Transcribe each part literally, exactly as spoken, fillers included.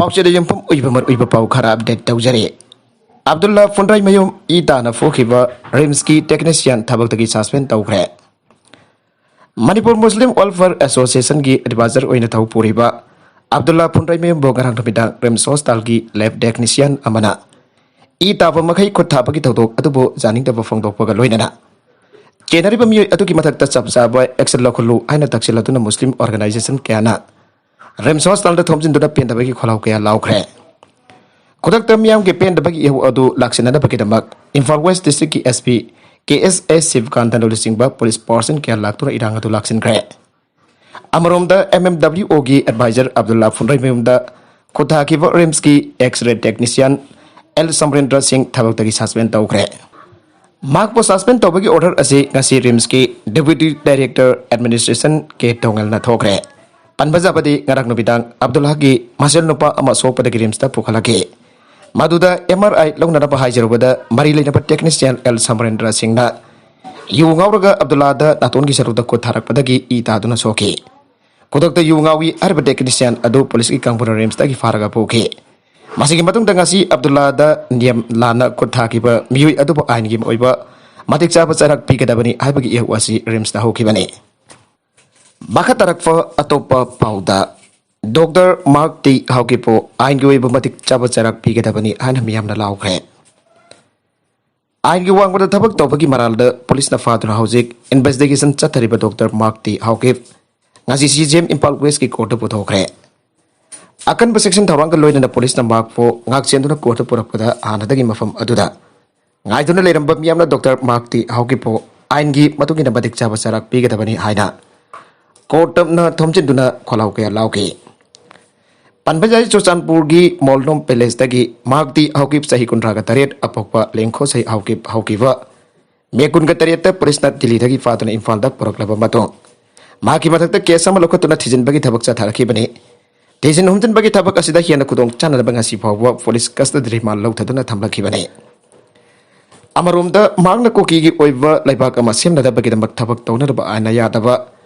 ꯄꯥꯎꯆꯦꯗ ꯌꯨꯝꯐꯝ ꯑꯣꯏꯕ ꯃꯔꯨꯑꯣꯏꯕ ꯄꯥꯎ ꯈꯔ ꯑꯞꯗꯦꯠ ꯇꯧꯖꯔꯤ꯫ ꯑꯕꯗꯨꯜꯂꯥ ꯐꯨꯟꯗ꯭ꯔꯩꯃꯌꯨꯝ ꯏ ꯇꯥꯅ ꯐꯨꯈꯤꯕ ꯔꯤꯝꯁꯀꯤ ꯇꯦꯛꯅꯤꯁꯤꯌꯥꯟ ꯊꯕꯛꯇꯒꯤ ꯁꯁꯄꯦꯟ ꯇꯧꯈ꯭ꯔꯦ꯫ ꯃꯅꯤꯄꯨꯔ ꯃꯨꯁꯂꯤꯝ ꯋꯦꯜꯐꯤꯌꯔ ꯑꯦꯁꯣꯁꯤꯌꯦꯁꯟꯒꯤ ꯑꯦꯗꯚꯥꯏꯖꯔ ꯑꯣꯏꯅ ꯊꯧ ꯄꯨꯔꯤꯕ ꯑꯕꯗꯨꯜꯂꯥ ꯐꯨꯟꯗ꯭ꯔꯩꯃꯌꯨꯝꯕꯨ ꯉꯔꯥꯡ ꯅꯨꯃꯤꯗꯥꯡ ꯔꯤꯝꯁ ꯍꯣꯁꯄꯤꯇꯥꯜꯒꯤ ꯂꯦꯕ ꯇꯦꯛꯅꯤꯁꯤꯌꯥꯟ ꯑꯃꯅ ꯏ ꯇꯥꯕ ꯃꯈꯩ ꯈꯨꯠ ꯊꯥꯕꯒꯤ ꯊꯧꯗꯣꯛ ꯑꯗꯨꯕꯨ ꯌꯥꯅꯤꯡꯗꯕ ꯐꯣꯡꯗꯣꯛꯄꯒ ꯂꯣꯏꯅꯅ ꯆꯦꯟꯅꯔꯤꯕ ꯃꯤꯑꯣꯏ ꯑꯗꯨꯒꯤ ꯃꯊꯛꯇ ꯆꯞ ꯆꯥꯕ ꯑꯦꯛꯁꯟ ꯂꯧꯈꯠꯂꯨ ꯍꯥꯏꯅ ꯇꯛꯁꯤꯜꯂꯗꯨꯅ ꯃꯨꯁꯂꯤꯝ ꯑꯣꯔꯒꯅꯥꯏꯖꯦꯁꯟ ꯀꯌꯥꯅ ꯔꯤꯝꯁ ꯍꯣꯁꯄꯤꯇꯥꯜꯗ ꯊꯣꯝꯖꯤꯟꯗꯨꯅ ꯄꯦꯟꯗꯕꯒꯤ ꯈꯣꯜꯂꯥꯎ ꯀꯌꯥ ꯂꯥꯎꯈ꯭ꯔꯦ꯫ ꯈꯨꯗꯛꯇ ꯃꯤꯌꯥꯝꯒꯤ ꯄꯦꯟꯗꯕꯒꯤ ꯏꯍꯧ ꯑꯗꯨ ꯂꯥꯛꯁꯤꯟꯅꯅꯕꯒꯤꯗꯃꯛ ꯏꯝꯐꯥꯜ ꯋꯦꯁ ꯗꯤꯁꯇ꯭ꯔꯤꯛꯀꯤ ꯑꯦꯁ ꯄꯤ ꯀꯦ ꯑꯦꯁ ꯑꯦꯁ ꯁꯤꯕꯀꯥꯟꯇꯅ ꯂꯨꯆꯤꯡꯕ ꯄꯨꯂꯤꯁ ꯐꯣꯔꯁꯁꯤꯡ ꯀꯌꯥ ꯂꯥꯛꯇꯨꯅ ꯏꯔꯥꯡ ꯑꯗꯨ ꯂꯥꯛꯁꯤꯟꯈ꯭ꯔꯦ꯫ ꯑꯃꯔꯣꯝꯗ ꯑꯦꯝ ꯑꯦꯝ ꯗꯕ꯭ꯂꯤꯎ ꯑꯣꯒꯤ ꯑꯦꯗꯚꯥꯏꯖꯔ ꯑꯕꯗꯨꯜꯂꯥ ꯐꯨꯟꯗ꯭ꯔꯩꯃꯌꯨꯝꯗ ꯈꯨꯠ ꯊꯥꯈꯤꯕ ꯔꯤꯝꯁꯀꯤ ꯑꯦꯛꯁ ꯔꯦ ꯇꯦꯛꯅꯤꯁꯤꯌꯥꯟ ꯑꯦꯜ ꯁꯃꯔꯦꯟꯗ꯭ꯔ ꯁꯤꯡ ꯊꯕꯛꯇꯒꯤ ꯁꯁꯄꯦꯟ ꯇꯧꯈ꯭ꯔꯦ꯫ ꯃꯍꯥꯛꯄꯨ ꯁꯁꯄꯦꯟ ꯇꯧꯕꯒꯤ ꯑꯣꯔꯗꯔ ꯑꯁꯤ ꯉꯁꯤ ꯔꯤꯝꯁꯀꯤ ꯗꯦꯄ꯭ꯌꯨꯇꯤ ꯗꯥꯏꯔꯦꯛꯇꯔ ꯑꯦꯗꯃꯤꯅꯤꯁꯇ꯭ꯔꯦꯁꯟ ꯀꯦ ꯇꯣꯉꯦꯜꯅ ꯊꯣꯛꯈ꯭ꯔꯦ꯫ ꯄꯟꯕ ꯌꯥꯕꯗꯤ ꯉꯔꯥꯡ ꯅꯨꯃꯤꯗꯥꯡ ꯑꯕꯗꯨꯜꯂꯥꯒꯤ ꯃꯁꯦꯜ ꯅꯨꯄꯥ ꯑꯃ ꯁꯣꯛꯄꯗꯒꯤ ꯔꯤꯝꯁꯇ ꯄꯨꯈꯠꯂꯛꯈꯤ꯫ ꯃꯗꯨꯗ ꯑꯦꯝ ꯑꯥꯔ ꯑꯥꯏ ꯂꯧꯅꯅꯕ ꯍꯥꯏꯖꯔꯨꯕꯗ ꯃꯔꯤ ꯂꯩꯅꯕ ꯇꯦꯛꯅꯤꯁꯤꯌꯥꯟ ꯑꯦꯜ ꯁꯃꯔꯦꯟꯗ꯭ꯔ ꯁꯤꯡꯅ ꯌꯨ ꯉꯥꯎꯔꯒ ꯑꯕꯗꯨꯜꯂꯥꯗ ꯅꯥꯇꯣꯟꯒꯤ ꯁꯔꯨꯗ ꯈꯨꯠ ꯊꯥꯔꯛꯄꯗꯒꯤ ꯏ ꯇꯥꯗꯨꯅ ꯁꯣꯛꯈꯤ꯫ ꯈꯨꯗꯛꯇ ꯌꯨ ꯉꯥꯎꯏ ꯍꯥꯏꯔꯤꯕ ꯇꯦꯛꯅꯤꯁꯤꯌꯥꯟ ꯑꯗꯨ ꯄꯨꯂꯤꯁꯀꯤ ꯀꯥꯡꯕꯨꯅ ꯔꯤꯝꯁꯇꯒꯤ ꯐꯥꯔꯒ ꯄꯨꯈꯤ꯫ ꯃꯁꯤꯒꯤ ꯃꯇꯨꯡꯗ ꯉꯁꯤ ꯑꯕꯗꯨꯜꯂꯥꯗ ꯅꯤꯌꯝ ꯂꯥꯟꯅ ꯈꯨꯠ ꯊꯥꯈꯤꯕ ꯃꯤꯑꯣꯏ ꯑꯗꯨꯕꯨ ꯑꯥꯏꯟꯒꯤ ꯑꯣꯏꯕ ꯃꯇꯤꯛ ꯆꯥꯕ ꯆꯩꯔꯥꯛ ꯄꯤꯒꯗꯕꯅꯤ ꯍꯥꯏꯕꯒꯤ ꯏꯍꯧ ꯑꯁꯤ ꯔꯤꯝꯁꯇ ꯍꯧꯈꯤꯕꯅꯤ꯫ ꯃꯈꯥ ꯇꯥꯔꯛꯄ ꯑꯇꯣꯞꯄ ꯄꯥꯎꯗ, ꯗꯣꯛꯇꯔ ꯃꯥꯔꯛ ꯇꯤ ꯍꯥꯎꯀꯤꯞꯄꯨ ꯑꯥꯏꯟꯒꯤ ꯑꯣꯏꯕ ꯃꯇꯤꯛ ꯆꯥꯕ ꯆꯩꯔꯥꯛ ꯄꯤꯒꯗꯕꯅꯤ ꯍꯥꯏꯅ ꯃꯤꯌꯥꯝꯅ ꯂꯥꯎꯈ꯭ꯔꯦ꯫ ꯑꯥꯏꯟꯒꯤ ꯋꯥꯡꯃꯗ ꯊꯕꯛ ꯇꯧꯕꯒꯤ ꯃꯔꯥꯜꯗ ꯄꯨꯂꯤꯁꯅ ꯐꯥꯗꯨꯅ ꯍꯧꯖꯤꯛ ꯏꯟꯚꯦꯁꯇꯤꯒꯦꯁꯟ ꯆꯠꯊꯔꯤꯕ ꯗꯣꯛꯇꯔ ꯃꯥꯔꯛ ꯇꯤ ꯍꯥꯎꯀꯤꯞ ꯉꯁꯤ ꯁꯤ ꯖꯤ ꯑꯦꯝ ꯏꯝꯐꯥꯜ ꯋꯦꯁꯀꯤ ꯀꯣꯔꯠꯇ ꯄꯨꯊꯣꯛꯈ꯭ꯔꯦ꯫ ꯑꯀꯟꯕ ꯁꯦꯛꯁꯟ ꯊꯧꯔꯥꯡꯒ ꯂꯣꯏꯅꯅ ꯄꯨꯂꯤꯁꯅ ꯃꯍꯥꯛꯄꯨ ꯉꯥꯛ ꯆꯦꯟꯗꯨꯅ ꯀꯣꯔꯠꯇ ꯄꯨꯔꯛꯄꯗ ꯍꯥꯟꯅꯗꯒꯤ ꯃꯐꯝ ꯑꯗꯨꯗ ꯉꯥꯏꯗꯨꯅ ꯂꯩꯔꯝꯕ ꯃꯤꯌꯥꯝꯅ ꯗꯣꯛꯇꯔ ꯃꯥꯔꯛ ꯇꯤ ꯍꯥꯎꯀꯤꯞꯄꯨ ꯑꯥꯏꯟꯒꯤ ꯃꯇꯨꯡ ꯏꯟꯅ ꯃꯇꯤꯛ ꯆꯥꯕ ꯆꯩꯔꯥꯛ ꯄꯤꯒꯗꯕꯅꯤ ꯍꯥꯏꯅ ꯀꯣꯔꯠꯇ ꯊꯣꯝꯖꯤꯟꯗꯨꯅ ꯈꯣꯜꯂꯥꯎ ꯀꯌꯥ ꯂꯥꯎꯈꯤ꯫ ꯄꯟꯕ ꯌꯥꯏ, ꯆꯨꯔꯆꯥꯟꯄꯨꯔꯒꯤ ꯃꯣꯜꯗꯣꯝ ꯄꯦꯂꯦꯁꯇꯒꯤ ꯃꯍꯥꯛꯇꯤ ꯍꯧꯈꯤꯕ ꯆꯍꯤ ꯀꯨꯟꯊ꯭ꯔꯥꯒ ꯇꯔꯦꯠ ꯑꯄꯣꯛꯄ ꯂꯦꯡꯈꯣꯁꯩ ꯍꯧꯈꯤꯕ ꯍꯧꯈꯤꯕ ꯃꯦ ꯀꯨꯟꯒ ꯇꯔꯦꯠꯇ ꯄꯨꯂꯤꯁꯅ ꯗꯤꯜꯂꯤꯗꯒꯤ ꯐꯥꯗꯨꯅ ꯏꯝꯐꯥꯜꯗ ꯄꯨꯔꯛꯂꯕ ꯃꯇꯨꯡ, ꯃꯍꯥꯛꯀꯤ ꯃꯊꯛꯇ ꯀꯦꯁ ꯑꯃ ꯂꯧꯈꯠꯇꯨꯅ ꯊꯤꯖꯤꯟꯕꯒꯤ ꯊꯕꯛ ꯆꯠꯊꯔꯛꯈꯤꯕꯅꯤ꯫ ꯊꯤꯖꯤꯟ ꯍꯨꯝꯖꯤꯟꯕꯒꯤ ꯊꯕꯛ ꯑꯁꯤꯗ ꯍꯦꯟꯅ ꯈꯨꯗꯣꯡ ꯆꯥꯅꯅꯕ ꯉꯁꯤ ꯐꯥꯎꯕ ꯄꯨꯂꯤꯁ ꯀꯁꯇꯗꯤ ꯔꯤꯃꯥꯟ ꯂꯧꯊꯗꯨꯅ ꯊꯝꯂꯛꯈꯤꯕꯅꯤ꯫ ꯑꯃꯔꯣꯝꯗ, ꯃꯍꯥꯛꯅ ꯀꯨꯀꯤꯒꯤ ꯑꯣꯏꯕ ꯂꯩꯕꯥꯛ ꯑꯃ ꯁꯦꯝꯅꯅꯕꯒꯤꯗꯃꯛ ꯊꯕꯛ ꯇꯧꯅꯅꯕ ꯑꯥꯏꯟꯅ ꯌꯥꯗꯕ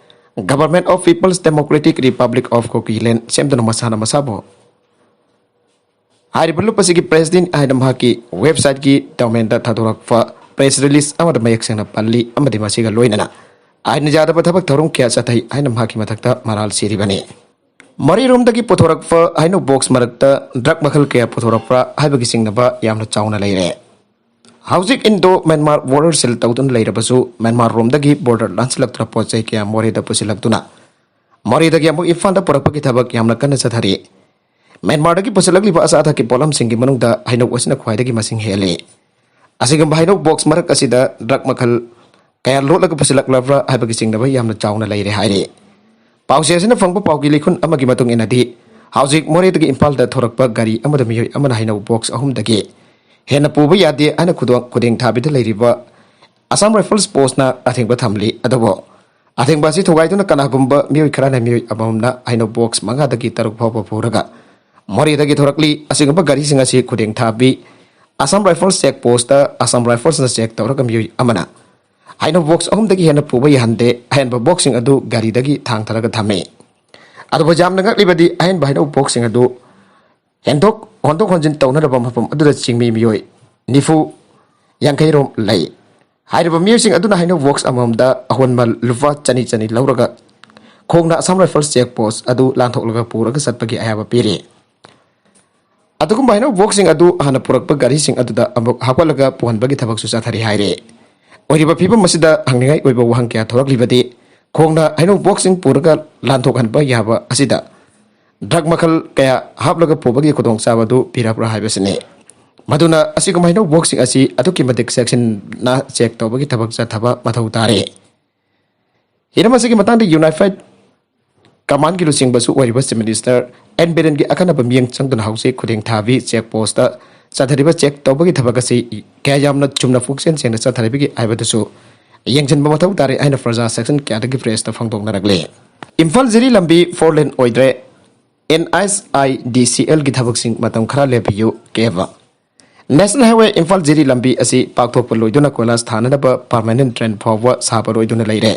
Government of People's Democratic Republic of Kukiland ꯁꯦꯝꯗꯨꯅ ꯃꯁꯥꯅ ꯃꯁꯥꯕꯨ ꯍꯥꯏꯔꯤꯕ ꯂꯨꯞ ꯑꯁꯤꯒꯤ ꯄ꯭ꯔꯦꯁꯤꯗꯦꯟ ꯍꯥꯏꯅ ꯃꯍꯥꯛꯀꯤ ꯋꯦꯕꯁꯥꯏꯠꯀꯤ ꯗꯣꯃꯦꯟꯗ ꯊꯥꯗꯣꯔꯛꯄ ꯄ꯭ꯔꯦꯁ ꯔꯤꯂꯤꯁ ꯑꯃꯗ ꯃꯌꯦꯛ ꯁꯦꯡꯅ ꯄꯜꯂꯤ ꯑꯃꯗꯤ ꯃꯁꯤꯒ ꯂꯣꯏꯅꯅ ꯑꯥꯏꯟ ꯌꯥꯗꯕ ꯊꯕꯛ ꯊꯧꯔꯝ ꯀꯌꯥ ꯆꯠꯊꯩ ꯍꯥꯏꯅ ꯃꯍꯥꯛꯀꯤ ꯃꯊꯛꯇ ꯃꯔꯥꯜ ꯁꯤꯔꯤꯕꯅꯤ꯫ ꯃꯣꯔꯦꯔꯣꯝꯗꯒꯤ ꯄꯨꯊꯣꯔꯛꯄ ꯍꯩꯅꯧ ꯕꯣꯛꯁ ꯃꯔꯛꯇ ꯗ꯭ꯔꯒ ꯃꯈꯜ ꯀꯌꯥ ꯄꯨꯊꯣꯔꯛꯄ꯭ꯔꯥ ꯍꯥꯏꯕꯒꯤ ꯆꯤꯡꯅꯕ ꯌꯥꯝꯅ ꯆꯥꯎꯅ ꯂꯩꯔꯦ꯫ ꯍꯧꯖꯤꯛ ꯏꯟꯗꯣ ꯃ꯭ꯌꯥꯟꯃꯥꯔ ꯕꯣꯔꯗꯔ ꯁꯤꯜ ꯇꯧꯗꯨꯅ ꯂꯩꯔꯕꯁꯨ, ꯃ꯭ꯌꯥꯟꯃꯥꯔ ꯔꯣꯝꯗꯒꯤ ꯕꯣꯔꯗꯔ ꯂꯥꯟꯁꯤꯜꯂꯛꯇꯨꯅ ꯄꯣꯠ ꯆꯩ ꯀꯌꯥ ꯃꯣꯔꯦꯗ ꯄꯨꯁꯤꯜꯂꯛꯇꯨꯅ ꯃꯣꯔꯦꯗꯒꯤ ꯑꯃꯨꯛ ꯏꯝꯐꯥꯜꯗ ꯄꯨꯔꯛꯄꯒꯤ ꯊꯕꯛ ꯌꯥꯝꯅ ꯀꯟꯅ ꯆꯠꯊꯔꯤ꯫ ꯃ꯭ꯌꯥꯟꯃꯥꯔꯗꯒꯤ ꯄꯨꯁꯤꯜꯂꯛꯂꯤꯕ ꯑꯆꯥ ꯑꯊꯛꯀꯤ ꯄꯣꯠꯂꯝꯁꯤꯡꯒꯤ ꯃꯅꯨꯡꯗ ꯍꯩꯅꯧ ꯑꯁꯤꯅ ꯈ꯭ꯋꯥꯏꯗꯒꯤ ꯃꯁꯤꯡ ꯍꯦꯜꯂꯤ꯫ ꯑꯁꯤꯒꯨꯝꯕ ꯍꯩꯅꯧ ꯕꯣꯛꯁ ꯃꯔꯛ ꯑꯁꯤꯗ ꯗ꯭ꯔꯒ ꯃꯈꯜ ꯀꯌꯥ ꯂꯣꯠꯂꯒ ꯄꯨꯁꯤꯜꯂꯛꯂꯕ꯭ꯔꯥ ꯍꯥꯏꯕꯒꯤ ꯆꯤꯡꯅꯕ ꯌꯥꯝꯅ ꯆꯥꯎꯅ ꯂꯩꯔꯦ ꯍꯥꯏꯔꯤ꯫ ꯄꯥꯎꯆꯦ ꯑꯁꯤꯅ ꯐꯪꯕ ꯄꯥꯎꯒꯤ ꯂꯤꯈꯨꯟ ꯑꯃꯒꯤ ꯃꯇꯨꯡ ꯏꯟꯅꯗꯤ, ꯍꯧꯖꯤꯛ ꯃꯣꯔꯦꯗꯒꯤ ꯏꯝꯐꯥꯜꯗ ꯊꯣꯔꯛꯄ ꯒꯥꯔꯤ ꯑꯃꯗ ꯃꯤꯑꯣꯏ ꯑꯃꯅ ꯍꯩꯅꯧ ꯕꯣꯛꯁ ꯑꯍꯨꯝꯗꯒꯤ ꯍꯦꯟꯅ ꯄꯨꯕ ꯌꯥꯗꯦ ꯍꯥꯏꯅ ꯈꯨꯗꯣꯡ-, ꯈꯨꯗꯦꯡ ꯊꯥꯕꯤꯗ ꯂꯩꯔꯤꯕ ꯑꯁꯥꯝ ꯔꯥꯏꯐꯜꯁ ꯄꯣꯁꯅ ꯑꯊꯤꯡꯕ ꯊꯝꯂꯤ꯫ ꯑꯗꯨꯕꯨ ꯑꯊꯤꯡꯕ ꯑꯁꯤ ꯊꯨꯒꯥꯏꯗꯨꯅ ꯀꯅꯥꯒꯨꯝꯕ ꯃꯤꯑꯣꯏ ꯈꯔꯅ ꯃꯤꯑꯣꯏ ꯑꯃꯃꯝꯅ ꯍꯩꯅꯧ ꯕꯣꯛꯁ ꯃꯉꯥꯗꯒꯤ ꯇꯔꯨꯛ ꯐꯥꯎꯕ ꯄꯨꯔꯒ ꯃꯣꯔꯦꯗꯒꯤ ꯊꯣꯔꯛꯂꯤ꯫ ꯑꯁꯤꯒꯨꯝꯕ ꯒꯥꯔꯤꯁꯤꯡ ꯑꯁꯤ ꯈꯨꯗꯦꯡ ꯊꯥꯕꯤ ꯑꯁꯥꯝ ꯔꯥꯏꯐꯜꯁ ꯆꯦꯛ ꯄꯣꯁꯇ ꯑꯁꯥꯝ ꯔꯥꯏꯐꯜꯁꯅ ꯆꯦꯛ ꯇꯧꯔꯒ ꯃꯤꯑꯣꯏ ꯑꯃꯅ ꯍꯩꯅꯧ ꯕꯣꯛꯁ ꯑꯍꯨꯝꯗꯒꯤ ꯍꯦꯟꯅ ꯄꯨꯕ ꯌꯥꯍꯟꯗꯦ꯫ ꯑꯍꯦꯟꯕ ꯕꯣꯛꯁꯁꯤꯡ ꯑꯗꯨ ꯒꯥꯔꯤꯗꯒꯤ ꯊꯥꯡꯊꯔꯒ ꯊꯝꯃꯤ꯫ ꯑꯗꯨꯕꯨ ꯌꯥꯝꯅ ꯉꯛꯂꯤꯕꯗꯤ ꯑꯍꯦꯟꯕ ꯍꯩꯅꯧ ꯕꯣꯛꯁꯁꯤꯡ ꯑꯗꯨ ꯍꯦꯟꯗꯣꯛ, ꯍꯣꯟꯗꯣꯛ ꯍꯣꯟꯖꯤꯟ ꯇꯧꯅꯔꯕ ꯃꯐꯝ ꯑꯗꯨꯗ ꯆꯤꯡꯃꯤ ꯃꯤꯑꯣꯏ ꯅꯤꯐꯨ ꯌꯥꯡꯈꯩ ꯔꯣꯝ ꯂꯩ꯫ ꯍꯥꯏꯔꯤꯕ ꯃꯤꯑꯣꯏꯁꯤꯡ ꯑꯗꯨꯅ ꯍꯩꯅꯧ ꯕꯣꯛꯁ ꯑꯃꯃꯝꯗ ꯑꯍꯣꯟꯕ ꯂꯨꯄꯥ ꯆꯅꯤ ꯆꯅꯤ ꯂꯧꯔꯒ ꯈꯣꯡꯅ ꯑꯁꯥꯝ ꯔꯥꯏꯐꯜꯁ ꯆꯦꯛ ꯄꯣꯁ ꯑꯗꯨ ꯂꯥꯟꯊꯣꯛꯂꯒ ꯄꯨꯔꯒ ꯆꯠꯄꯒꯤ ꯑꯌꯥꯕ ꯄꯤꯔꯤ꯫ ꯑꯗꯨꯒꯨꯝꯕ ꯍꯩꯅꯧ ꯕꯣꯛꯁꯁꯤꯡ ꯑꯗꯨ ꯍꯥꯟꯅ ꯄꯨꯔꯛꯄ ꯒꯥꯔꯤꯁꯤꯡ ꯑꯗꯨꯗ ꯑꯃꯨꯛ ꯍꯥꯞꯀꯠꯂꯒ ꯄꯨꯍꯟꯕꯒꯤ ꯊꯕꯛꯁꯨ ꯆꯠꯊꯔꯤ ꯍꯥꯏꯔꯤ꯫ ꯑꯣꯏꯔꯤꯕ ꯐꯤꯕꯝ ꯑꯁꯤꯗ ꯍꯪꯅꯤꯡꯉꯥꯏ ꯑꯣꯏꯕ ꯋꯥꯍꯪ ꯀꯌꯥ ꯊꯣꯔꯛꯂꯤꯕꯗꯤ, ꯈꯣꯡꯅ ꯍꯩꯅꯧ ꯕꯣꯛꯁꯁꯤꯡ ꯄꯨꯔꯒ ꯂꯥꯟꯊꯣꯛꯍꯟꯕ ꯌꯥꯕ ꯑꯁꯤꯗ ꯗ꯭ꯔꯒ ꯃꯈꯜ ꯀꯌꯥ ꯍꯥꯞꯂꯒ ꯄꯨꯕꯒꯤ ꯈꯨꯗꯣꯡꯆꯥꯕ ꯑꯗꯨ ꯄꯤꯔꯛꯄ꯭ꯔꯥ ꯍꯥꯏꯕꯁꯤꯅꯤ꯫ ꯃꯗꯨꯅ ꯑꯁꯤꯒꯨꯝꯕ ꯍꯩꯅꯧ ꯕꯣꯛꯁꯁꯤꯡ ꯑꯁꯤ ꯑꯗꯨꯛꯀꯤ ꯃꯇꯤꯛ ꯆꯦꯛꯁꯤꯟꯅ ꯆꯦꯛ ꯇꯧꯕꯒꯤ ꯊꯕꯛ ꯆꯠꯊꯕ ꯃꯊꯧ ꯇꯥꯔꯦ꯫ ꯍꯤꯔꯝ ꯑꯁꯤꯒꯤ ꯃꯇꯥꯡꯗ ꯌꯨꯅꯥꯏꯐꯥꯏꯗ ꯀꯃꯥꯟꯒꯤ ꯂꯨꯆꯤꯡꯕꯁꯨ ꯑꯣꯏꯔꯤꯕ ꯆꯤꯐ ꯃꯤꯅꯤꯁꯇꯔ ꯑꯦꯟ ꯕꯤꯔꯦꯟꯒꯤ ꯑꯈꯟꯅꯕ ꯃꯤꯠꯌꯦꯡ ꯆꯪꯗꯨꯅ ꯍꯧꯖꯤꯛ ꯈꯨꯗꯦꯡ ꯊꯥꯕꯤ ꯆꯦꯛ ꯄꯣꯁꯇ ꯆꯠꯊꯔꯤꯕ ꯆꯦꯛ ꯇꯧꯕꯒꯤ ꯊꯕꯛ ꯑꯁꯤ ꯀꯌꯥ ꯌꯥꯝꯅ ꯆꯨꯝꯅ ꯄꯨꯛꯆꯦꯜ ꯁꯦꯡꯅ ꯆꯠꯊꯔꯤꯕꯒꯦ ꯍꯥꯏꯕꯗꯨꯁꯨ ꯌꯦꯡꯁꯤꯟꯕ ꯃꯊꯧ ꯇꯥꯔꯦ ꯍꯥꯏꯅ ꯄ꯭ꯔꯖꯥ ꯁꯦꯛꯁꯟ ꯀꯌꯥꯗꯒꯤ ꯄ꯭ꯔꯦꯁꯇ ꯐꯣꯡꯗꯣꯛꯅꯔꯛꯂꯤ꯫ ꯏꯝꯐꯥꯜ ꯖꯤꯔꯤ ꯂꯝꯕꯤ ꯐꯣꯔ ꯂꯦꯟ ꯑꯣꯏꯗ꯭ꯔꯦ, ꯑꯦꯟ ꯑꯥꯏ ꯁꯤ ꯑꯦꯜꯒꯤ ꯊꯕꯛꯁꯤꯡ ꯃꯇꯝ ꯈꯔ ꯂꯦꯞꯄꯤꯌꯨ ꯀꯦꯕ꯫ ꯅꯦꯁꯅꯦꯜ ꯍꯥꯏꯋꯦ ꯏꯝꯐꯥꯜ ꯖꯤꯔꯤ ꯂꯝꯕꯤ ꯑꯁꯤ ꯄꯥꯛꯊꯣꯛꯄ ꯂꯣꯏꯗꯨꯅ ꯀꯣꯏꯂꯥꯁ ꯊꯥꯅꯅꯕ ꯄꯔꯃꯅꯦꯟ ꯗ꯭ꯔꯦꯟ ꯐꯥꯎꯕ ꯁꯥꯕ ꯂꯣꯏꯗꯨꯅ ꯂꯩꯔꯦ꯫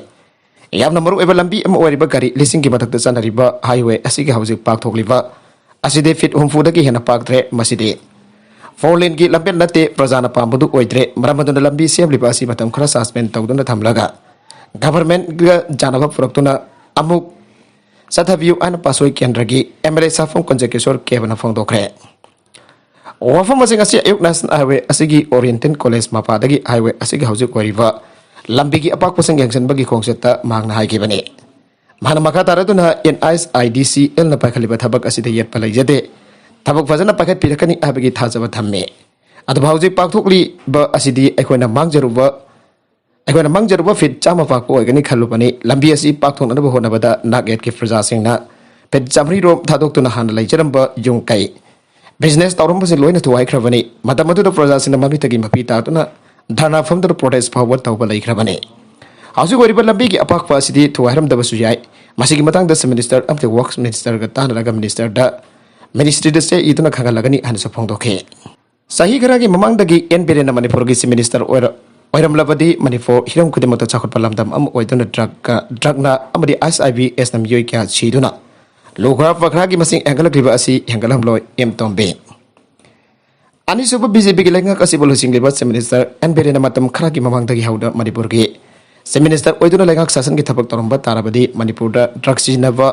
ꯌꯥꯝꯅ ꯃꯔꯨꯑꯣꯏꯕ ꯂꯝꯕꯤ ꯑꯃ ꯑꯣꯏꯔꯤꯕ ꯒꯥꯔꯤ ꯂꯤꯁꯤꯡꯒꯤ ꯃꯊꯛꯇ ꯆꯠꯅꯔꯤꯕ ꯍꯥꯏꯋꯦ ꯑꯁꯤꯒꯤ ꯍꯧꯖꯤꯛ ꯄꯥꯛꯊꯣꯛꯂꯤꯕ ꯑꯁꯤꯗꯤ ꯐꯤꯠ ꯍꯨꯝꯐꯨꯗꯒꯤ ꯍꯦꯟꯅ ꯄꯥꯛꯇ꯭ꯔꯦ꯫ ꯃꯁꯤꯗꯤ ꯐꯣꯔ ꯂꯦꯟꯒꯤ ꯂꯝꯕꯦꯟ ꯅꯠꯇꯦ, ꯄ꯭ꯔꯖꯥꯅ ꯄꯥꯝꯕꯗꯨ ꯑꯣꯏꯗ꯭ꯔꯦ꯫ ꯃꯔꯝ ꯑꯗꯨꯅ ꯂꯝꯕꯤ ꯁꯦꯝꯂꯤꯕ ꯑꯁꯤ ꯃꯇꯝ ꯈꯔ ꯁꯁꯄꯦꯟ ꯇꯧꯗꯨꯅ ꯊꯝꯂꯒ ꯒꯚꯔꯟꯃꯦꯟꯠꯒ ꯌꯥꯅꯕ ꯄꯨꯔꯛꯇꯨꯅ ꯑꯃꯨꯛ ꯆꯠꯊꯕꯤꯌꯨ ꯍꯥꯏꯅ ꯄꯥꯠꯁꯣꯏ ꯀꯦꯟꯗ꯭ꯔꯒꯤ ꯑꯦꯝ ꯑꯦꯜ ꯑꯦ ꯁꯥꯐꯝ ꯀꯨꯟꯖꯀꯤꯁꯣꯔ ꯀꯦꯕꯅ ꯐꯣꯡꯗꯣꯛꯈ꯭ꯔꯦ꯫ ꯋꯥꯐꯝ ꯑꯁꯤꯡ ꯑꯁꯤ ꯑꯌꯨꯛ ꯅꯦꯁꯅꯦꯜ ꯍꯥꯏꯋꯦ ꯑꯁꯤꯒꯤ ꯑꯣꯔꯤꯌꯦꯟꯇꯦꯜ ꯀꯣꯂꯦꯖ ꯃꯄꯥꯗꯒꯤ ꯍꯥꯏꯋꯦ ꯑꯁꯤꯒꯤ ꯍꯧꯖꯤꯛ ꯑꯣꯏꯔꯤꯕ ꯂꯝꯕꯤꯒꯤ ꯑꯄꯥꯛꯄꯁꯤꯡ ꯌꯦꯡꯁꯤꯟꯕꯒꯤ ꯈꯣꯡꯆꯠꯇ ꯃꯍꯥꯛꯅ ꯍꯥꯏꯈꯤꯕꯅꯤ꯫ ꯃꯍꯥꯛꯅ ꯃꯈꯥ ꯇꯥꯔꯗꯨꯅ and I S I D ꯁꯤ ꯑꯦꯜꯅ ꯄꯥꯏꯈꯠꯂꯤꯕ ꯊꯕꯛ ꯑꯁꯤꯗ ꯌꯦꯠꯄ ꯂꯩꯖꯗꯦ, ꯊꯕꯛ ꯐꯖꯅ ꯄꯥꯏꯈꯠꯄꯤꯔꯛꯀꯅꯤ ꯍꯥꯏꯕꯒꯤ ꯊꯥꯖꯕ ꯊꯝꯃꯤ꯫ ꯑꯗꯨꯕꯨ ꯍꯧꯖꯤꯛ ꯄꯥꯡꯊꯣꯛꯂꯤꯕ ꯑꯁꯤꯗꯤ ꯑꯩꯈꯣꯏꯅ ꯃꯥꯡꯖꯔꯨꯕ ꯑꯩꯈꯣꯏꯅ ꯃꯥꯡꯖꯔꯨꯕ ꯐꯤꯠ ꯆꯥꯝꯃ ꯄꯥꯛꯄ ꯑꯣꯏꯒꯅꯤ ꯈꯜꯂꯨꯕꯅꯤ꯫ ꯂꯝꯕꯤ ꯑꯁꯤ ꯄꯥꯛꯊꯣꯛꯅꯅꯕ ꯍꯣꯠꯅꯕꯗ ꯅꯥꯛ ꯌꯦꯠꯀꯤ ꯄ꯭ꯔꯖꯥꯁꯤꯡꯅ ꯐꯤꯠ ꯆꯥꯃꯔꯤ ꯔꯣꯝ ꯊꯥꯗꯣꯛꯇꯨꯅ ꯍꯥꯟꯅ ꯂꯩꯖꯔꯝꯕ ꯌꯨꯝ ꯀꯩ, ꯕꯤꯖꯤꯅꯦꯁ ꯇꯧꯔꯝꯕꯁꯤꯡ ꯂꯣꯏꯅ ꯊꯨꯒꯥꯏꯈ꯭ꯔꯕꯅꯤ꯫ ꯃꯇꯝ ꯑꯗꯨꯗ ꯄ꯭ꯔꯖꯥꯁꯤꯡꯅ ꯃꯃꯤꯠꯇꯒꯤ ꯃꯄꯤ ꯇꯥꯗꯨꯅ ꯙꯔꯅꯥ ꯐꯝꯗꯨꯅ ꯄ꯭ꯔꯣꯇꯦꯁ ꯐꯥꯎꯕ ꯇꯧꯕ ꯂꯩꯈ꯭ꯔꯕꯅꯤ꯫ ꯍꯧꯖꯤꯛ ꯑꯣꯏꯔꯤꯕ ꯂꯝꯕꯤꯒꯤ ꯑꯄꯥꯛꯄ ꯑꯁꯤꯗꯤ ꯊꯨꯒꯥꯏꯔꯝꯗꯕꯁꯨ ꯌꯥꯏ꯫ ꯃꯁꯤꯒꯤ ꯃꯇꯥꯡꯗ ꯆꯤꯐ ꯃꯤꯅꯤꯁꯇꯔ ꯑꯃꯗꯤ ꯋꯥꯔꯛꯁ ꯃꯤꯅꯤꯁꯇꯔꯒ ꯇꯥꯟꯅꯔꯒ ꯃꯤꯅꯤꯁꯇꯔꯗ ꯃꯤꯅꯤꯁꯇ꯭ꯔꯤꯗ ꯆꯦ ꯏꯗꯨꯅ ꯈꯪꯍꯜꯂꯒꯅꯤ ꯍꯥꯏꯅꯁꯨ ꯐꯣꯡꯗꯣꯛꯈꯤ꯫ ꯆꯍꯤ ꯈꯔꯒꯤ ꯃꯃꯥꯡꯗꯒꯤ ꯑꯦꯟ ꯕꯤꯔꯦꯟꯅ ꯃꯅꯤꯄꯨꯔꯒꯤ ꯆꯤꯐ ꯃꯤꯅꯤꯁꯇꯔ ꯑꯣꯏꯔ-, ꯑꯣꯏꯔꯝꯂꯕꯗꯤ ꯃꯅꯤꯄꯨꯔ ꯍꯤꯔꯝ ꯈꯨꯗꯤꯡꯃꯛꯇ ꯆꯥꯎꯈꯠꯄ ꯂꯝꯗꯝ ꯑꯃ ꯑꯣꯏꯗꯨꯅ ꯗ꯭ꯔꯒ, ꯗ꯭ꯔꯒꯅ ꯑꯃꯗꯤ ꯑꯩꯆ ꯑꯥꯏ ꯚꯤ ꯑꯦꯁꯅ ꯃꯤꯑꯣꯏ ꯀꯌꯥ ꯁꯤꯗꯨꯅ ꯂꯨꯈ꯭ꯔꯥ ꯐꯈ꯭ꯔꯥꯒꯤ ꯃꯁꯤꯡ ꯍꯦꯟꯒꯠꯂꯛꯂꯤꯕ ꯑꯁꯤ ꯍꯦꯟꯒꯠꯍꯜꯂꯣꯏ ꯑꯦꯝ ꯇꯣꯝꯕꯤ꯫ ꯑꯅꯤꯁꯨꯕ ꯕꯤ ꯖꯦ ꯄꯤꯒꯤ ꯂꯩꯉꯥꯛ ꯑꯁꯤꯕꯨ ꯂꯨꯆꯤꯡꯂꯤꯕ ꯆꯤꯐ ꯃꯤꯅꯤꯁꯇꯔ ꯑꯦꯟ ꯕꯤꯔꯦꯟꯅ ꯃꯇꯝ ꯈꯔꯒꯤ ꯃꯃꯥꯡꯗꯒꯤ ꯍꯧꯅ ꯃꯅꯤꯄꯨꯔꯒꯤ ꯆꯤꯐ ꯃꯤꯅꯤꯁꯇꯔ ꯑꯣꯏꯗꯨꯅ ꯂꯩꯉꯥꯛ ꯁꯥꯁꯟꯒꯤ ꯊꯕꯛ ꯇꯧꯔꯝꯕ ꯇꯥꯔꯕꯗꯤ ꯃꯅꯤꯄꯨꯔꯗ ꯗ꯭ꯔꯒ ꯁꯤꯖꯤꯟꯅꯕ,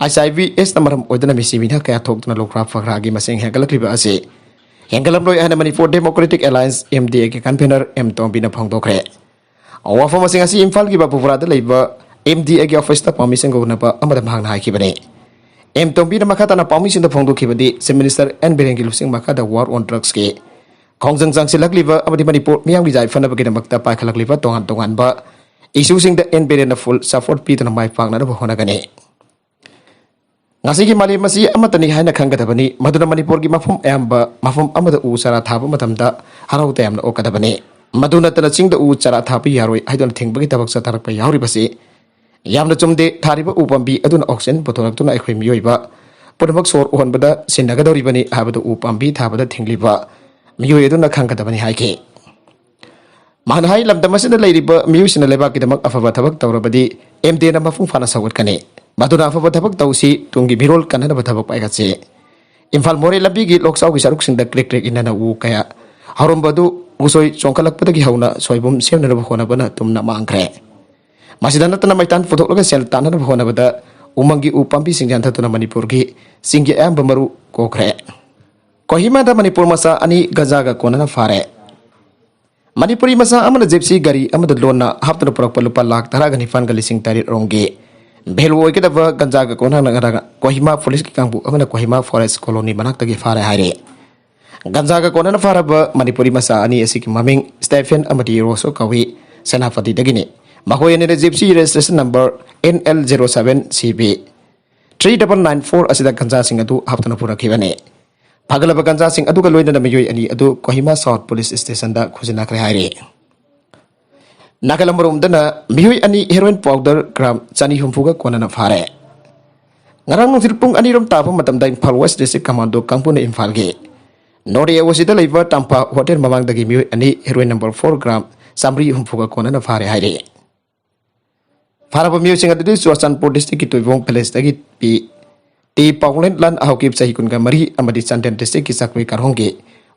ꯑꯩꯆ ꯑꯥꯏ ꯚꯤ ꯑꯦꯁꯅ ꯃꯔꯝ ꯑꯣꯏꯗꯨꯅ ꯃꯤꯁꯤ ꯃꯤꯅ ꯀꯌꯥ ꯊꯣꯛꯇꯨꯅ ꯂꯨꯈ꯭ꯔꯥ ꯐꯈ꯭ꯔꯥꯒꯤ ꯃꯁꯤꯡ ꯍꯦꯟꯒꯠꯂꯛꯂꯤꯕ ꯑꯁꯤ ꯍꯦꯟꯒꯠꯂꯝꯂꯣꯏ ꯍꯥꯏꯅ ꯃꯅꯤꯄꯨꯔ ꯗꯦꯃꯣꯀ꯭ꯔꯦꯇꯤꯛ ꯑꯦꯂꯥꯌꯟꯁ, ꯑꯦꯝ ꯗꯤ ꯑꯦꯒꯤ ꯀꯟꯚꯦꯅꯔ ꯑꯦꯝ ꯇꯣꯝꯕꯤꯅ ꯐꯣꯡꯗꯣꯛꯈ꯭ꯔꯦ꯫ ꯋꯥꯐꯝ ꯑꯁꯤꯡ ꯑꯁꯤ ꯏꯝꯐꯥꯜꯒꯤ ꯕꯥꯕꯨꯄꯨꯔꯥꯗ ꯂꯩꯕ ꯑꯦꯝ ꯗꯤ ꯑꯦꯒꯤ ꯑꯣꯐꯤꯁꯇ ꯄꯥꯎꯃꯤꯁꯤꯡꯒ ꯎꯅꯕ ꯑꯃꯗ ꯃꯍꯥꯛꯅ ꯍꯥꯏꯈꯤꯕꯅꯤ꯫ ꯑꯦꯝ ꯇꯣꯝꯕꯤꯅ ꯃꯈꯥ ꯇꯥꯅ ꯄꯥꯎꯃꯤꯁꯤꯡꯗ ꯐꯣꯡꯗꯣꯛꯈꯤꯕꯗꯤ, ꯆꯤꯐ ꯃꯤꯅꯤꯁꯇꯔ ꯑꯦꯟ ꯕꯤꯔꯦꯟꯒꯤ ꯂꯨꯆꯤꯡ ꯃꯈꯥꯗ ꯋꯥꯔ ꯑꯣꯟ ꯗ꯭ꯔꯒꯁꯀꯤ ꯈꯣꯡꯖꯪ ꯆꯪꯁꯤꯜꯂꯛꯂꯤꯕ ꯑꯃꯗꯤ ꯃꯅꯤꯄꯨꯔ ꯃꯤꯌꯥꯝꯒꯤ ꯌꯥꯏꯐꯅꯕꯒꯤꯗꯃꯛꯇ ꯄꯥꯏꯈꯠꯂꯛꯂꯤꯕ ꯇꯣꯉꯥꯟ ꯇꯣꯉꯥꯟꯕ ꯏꯁꯨꯁꯤꯡꯗ ꯑꯦꯟ ꯕꯤꯔꯦꯟꯅ ꯐꯨꯜ ꯁꯄꯣꯔꯠ ꯄꯤꯗꯨꯅ ꯃꯥꯏ ꯄꯥꯛꯅꯅꯕ ꯍꯣꯠꯅꯒꯅꯤ꯫ ꯉꯁꯤꯒꯤ ꯃꯥꯂꯦꯝ ꯑꯁꯤ ꯑꯃꯠꯇꯅꯤ ꯍꯥꯏꯅ ꯈꯪꯒꯗꯕꯅꯤ꯫ ꯃꯗꯨꯅ ꯃꯅꯤꯄꯨꯔꯒꯤ ꯃꯐꯝ ꯑꯌꯥꯝꯕ ꯃꯐꯝ ꯑꯃꯗ ꯎ ꯆꯥꯔꯥ ꯊꯥꯕ ꯃꯇꯝꯗ ꯍꯔꯥꯎ ꯇꯌꯥꯝꯅ ꯑꯣꯛꯀꯗꯕꯅꯤ꯫ ꯃꯗꯨ ꯅꯠꯇꯅ ꯆꯤꯡꯗ ꯎ ꯆꯥꯔꯥ ꯊꯥꯕ ꯌꯥꯔꯣꯏ ꯍꯥꯏꯗꯨꯅ ꯊꯤꯡꯕꯒꯤ ꯊꯕꯛ ꯆꯠꯊꯔꯛꯄ ꯌꯥꯎꯔꯤꯕꯁꯤ ꯌꯥꯝꯅ ꯆꯨꯝꯗꯦ꯫ ꯊꯥꯔꯤꯕ ꯎ ꯄꯥꯝꯕꯤ ꯑꯗꯨꯅ ꯑꯣꯛꯁꯤꯖꯦꯟ ꯄꯨꯊꯣꯔꯛꯇꯨꯅ ꯑꯩꯈꯣꯏ ꯃꯤꯑꯣꯏꯕ ꯄꯨꯝꯅꯃꯛ ꯁꯣꯔ ꯍꯣꯟꯕꯗ ꯁꯤꯟꯅꯒꯗꯧꯔꯤꯕꯅꯤ ꯍꯥꯏꯕꯗꯨ ꯎ ꯄꯥꯝꯕꯤ ꯊꯥꯕꯗ ꯊꯤꯡꯂꯤꯕ ꯃꯤꯑꯣꯏ ꯑꯗꯨꯅ ꯈꯪꯒꯗꯕꯅꯤ ꯍꯥꯏꯈꯤ꯫ ꯃꯍꯥꯛꯅ ꯍꯥꯏ, ꯂꯝꯗꯝ ꯑꯁꯤꯗ ꯂꯩꯔꯤꯕ ꯃꯤꯑꯣꯏꯁꯤꯡꯅ ꯂꯩꯕꯥꯛꯀꯤꯗꯃꯛ ꯑꯐꯕ ꯊꯕꯛ ꯇꯧꯔꯕꯗꯤ ꯑꯦꯝ ꯗꯤ ꯑꯦꯅ ꯃꯄꯨꯡ ꯐꯥꯅ ꯁꯧꯒꯠꯀꯅꯤ꯫ ꯃꯗꯨꯅ ꯑꯐꯕ ꯊꯕꯛ ꯇꯧꯁꯤ, ꯇꯨꯡꯒꯤ ꯃꯤꯔꯣꯜ ꯀꯟꯅꯅꯕ ꯊꯕꯛ ꯄꯥꯏꯈꯠꯁꯤ꯫ ꯏꯝꯐꯥꯜ ꯃꯣꯔꯦ ꯂꯝꯕꯤꯒꯤ ꯂꯣꯛꯆꯥꯎꯒꯤ ꯁꯔꯨꯛꯁꯤꯡꯗ ꯀ꯭ꯔꯦꯛ ꯀ꯭ꯔꯦꯛ ꯏꯟꯅꯅ ꯎ ꯀꯌꯥ ꯍꯧꯔꯝꯕꯗꯨ ꯎꯁꯣꯏ ꯆꯣꯡꯈꯠꯂꯛꯄꯗꯒꯤ ꯍꯧꯅ ꯁꯣꯏꯕꯨꯝ ꯁꯦꯝꯅꯅꯕ ꯍꯣꯠꯅꯕꯅ ꯇꯨꯝꯅ ꯃꯥꯡꯈ꯭ꯔꯦ꯫ ꯃꯁꯤꯗ ꯅꯠꯇꯅ ꯃꯩꯇꯥꯟ ꯄꯨꯊꯣꯛꯂꯒ ꯁꯦꯜ ꯇꯥꯟꯅꯅꯕ ꯍꯣꯠꯅꯕꯗ ꯎꯃꯪꯒꯤ ꯎ ꯄꯥꯝꯕꯤꯁꯤꯡ ꯌꯥꯟꯊꯠꯇꯨꯅ ꯃꯅꯤꯄꯨꯔꯒꯤ ꯆꯤꯡꯒꯤ ꯑꯌꯥꯝꯕ ꯃꯔꯨ ꯀꯣꯛꯈ꯭ꯔꯦ꯫ ꯀꯣꯍꯤꯃꯥꯗ ꯃꯅꯤꯄꯨꯔ ꯃꯆꯥ ꯑꯅꯤ ꯒꯟꯖꯥꯒ ꯀꯣꯟꯅꯅ ꯐꯥꯔꯦ꯫ ꯃꯅꯤꯄꯨꯔꯤ ꯃꯆꯥ ꯑꯃꯅ ꯖꯤꯞꯁꯤ ꯒꯥꯔꯤ ꯑꯃꯗ ꯂꯣꯟꯅ ꯍꯥꯞꯇꯨꯅ ꯄꯨꯔꯛꯄ ꯂꯨꯄꯥ ꯂꯥꯈ ꯇꯔꯥꯒ ꯅꯤꯄꯥꯟꯒ ꯂꯤꯁꯤꯡ ꯇꯔꯦꯠ ꯔꯣꯝꯒꯤ value ꯑꯣꯏꯒꯗꯕ ꯒꯟꯖꯥꯒ ꯀꯣꯟꯅꯅ ꯉꯔꯥꯡ ꯀꯣꯍꯤꯃꯥ ꯄꯨꯂꯤꯁꯀꯤ ꯀꯥꯡꯕꯨ ꯑꯃꯅ ꯀꯣꯍꯤꯃꯥ forest colony ꯃꯅꯥꯛꯇꯒꯤ ꯐꯥꯔꯦ ꯍꯥꯏꯔꯦ꯫ ꯒꯟꯖꯥꯒ ꯀꯣꯟꯅꯅ ꯐꯥꯔꯕ ꯃꯅꯤꯄꯨꯔꯤ ꯃꯆꯥ ꯑꯅꯤ ꯑꯁꯤꯒꯤ ꯃꯃꯤꯡ ꯁ꯭ꯇꯦꯐꯦꯟ ꯑꯃꯗꯤ ꯔꯣꯁꯣ ꯀꯧꯏ꯫ ꯁꯦꯅꯥꯄꯇꯤꯗꯒꯤꯅꯤ꯫ ꯃꯈꯣꯏ ꯑꯅꯤꯅ gypsy registration number N L zero seven C B three double nine four ꯑꯁꯤꯗ ꯒꯟꯖꯥꯁꯤꯡ ꯑꯗꯨ ꯍꯥꯞꯇꯨꯅ ꯄꯨꯔꯛꯈꯤꯕꯅꯤ꯫ ꯐꯥꯒꯠꯂꯕ ꯒꯟꯖꯥꯁꯤꯡ ꯑꯗꯨꯒ ꯂꯣꯏꯅꯅ ꯃꯤꯑꯣꯏ ꯑꯅꯤ ꯑꯗꯨ ꯀꯣꯍꯤꯃꯥ South Police Stationꯗ ꯈꯨꯖꯤꯟꯅꯈ꯭ꯔꯦ ꯍꯥꯏꯔꯤ꯫ ꯅꯥꯒꯥꯂꯝ ꯃꯔꯣꯝꯗꯅ ꯃꯤꯑꯣꯏ ꯑꯅꯤ heroin powder gram ꯆꯅꯤ ꯍꯨꯝꯐꯨꯒ ꯀꯣꯟꯅꯅ ꯐꯥꯔꯦ꯫ ꯉꯔꯥꯡ ꯅꯨꯡꯊꯤꯜ ꯄꯨꯡ ꯑꯅꯤꯔꯣꯝ ꯇꯥꯕ ꯃꯇꯝꯗ ꯏꯝꯐꯥꯜ West District Commando ꯀꯥꯡꯕꯨꯅ ꯏꯝꯐꯥꯜꯒꯤ ꯅꯣꯔꯦ ꯑꯁꯤꯗ ꯂꯩꯕ ꯇꯝꯐꯥ ꯍꯣꯇꯦꯜ ꯃꯃꯥꯡꯗꯒꯤ ꯃꯤꯑꯣꯏ ꯑꯅꯤ heroin number four gram ꯆꯥꯃꯔꯤ ꯍꯨꯝꯐꯨꯒ ꯀꯣꯟꯅꯅ ꯐꯥꯔꯦ ꯍꯥꯏꯔꯤ꯫ ꯐꯥꯔꯕ ꯃꯤꯑꯣꯏꯁꯤꯡ ꯑꯗꯨꯗꯤ ꯆꯨꯔꯆꯥꯟꯄꯨꯔ districtꯀꯤ ꯇꯨꯏꯕꯣꯡ villageꯗꯒꯤ ꯄꯤ ꯇꯤ ꯄꯥꯎꯂꯦꯟꯂꯥꯟ ꯍꯥꯎꯀꯤꯞ ꯆꯍꯤ ꯀꯨꯟꯒ ꯃꯔꯤ ꯑꯃꯗꯤ ꯆꯥꯟꯗꯦꯜ districtꯀꯤ ꯆꯥꯛꯄꯤ ꯀꯥꯔꯣꯡꯒꯤ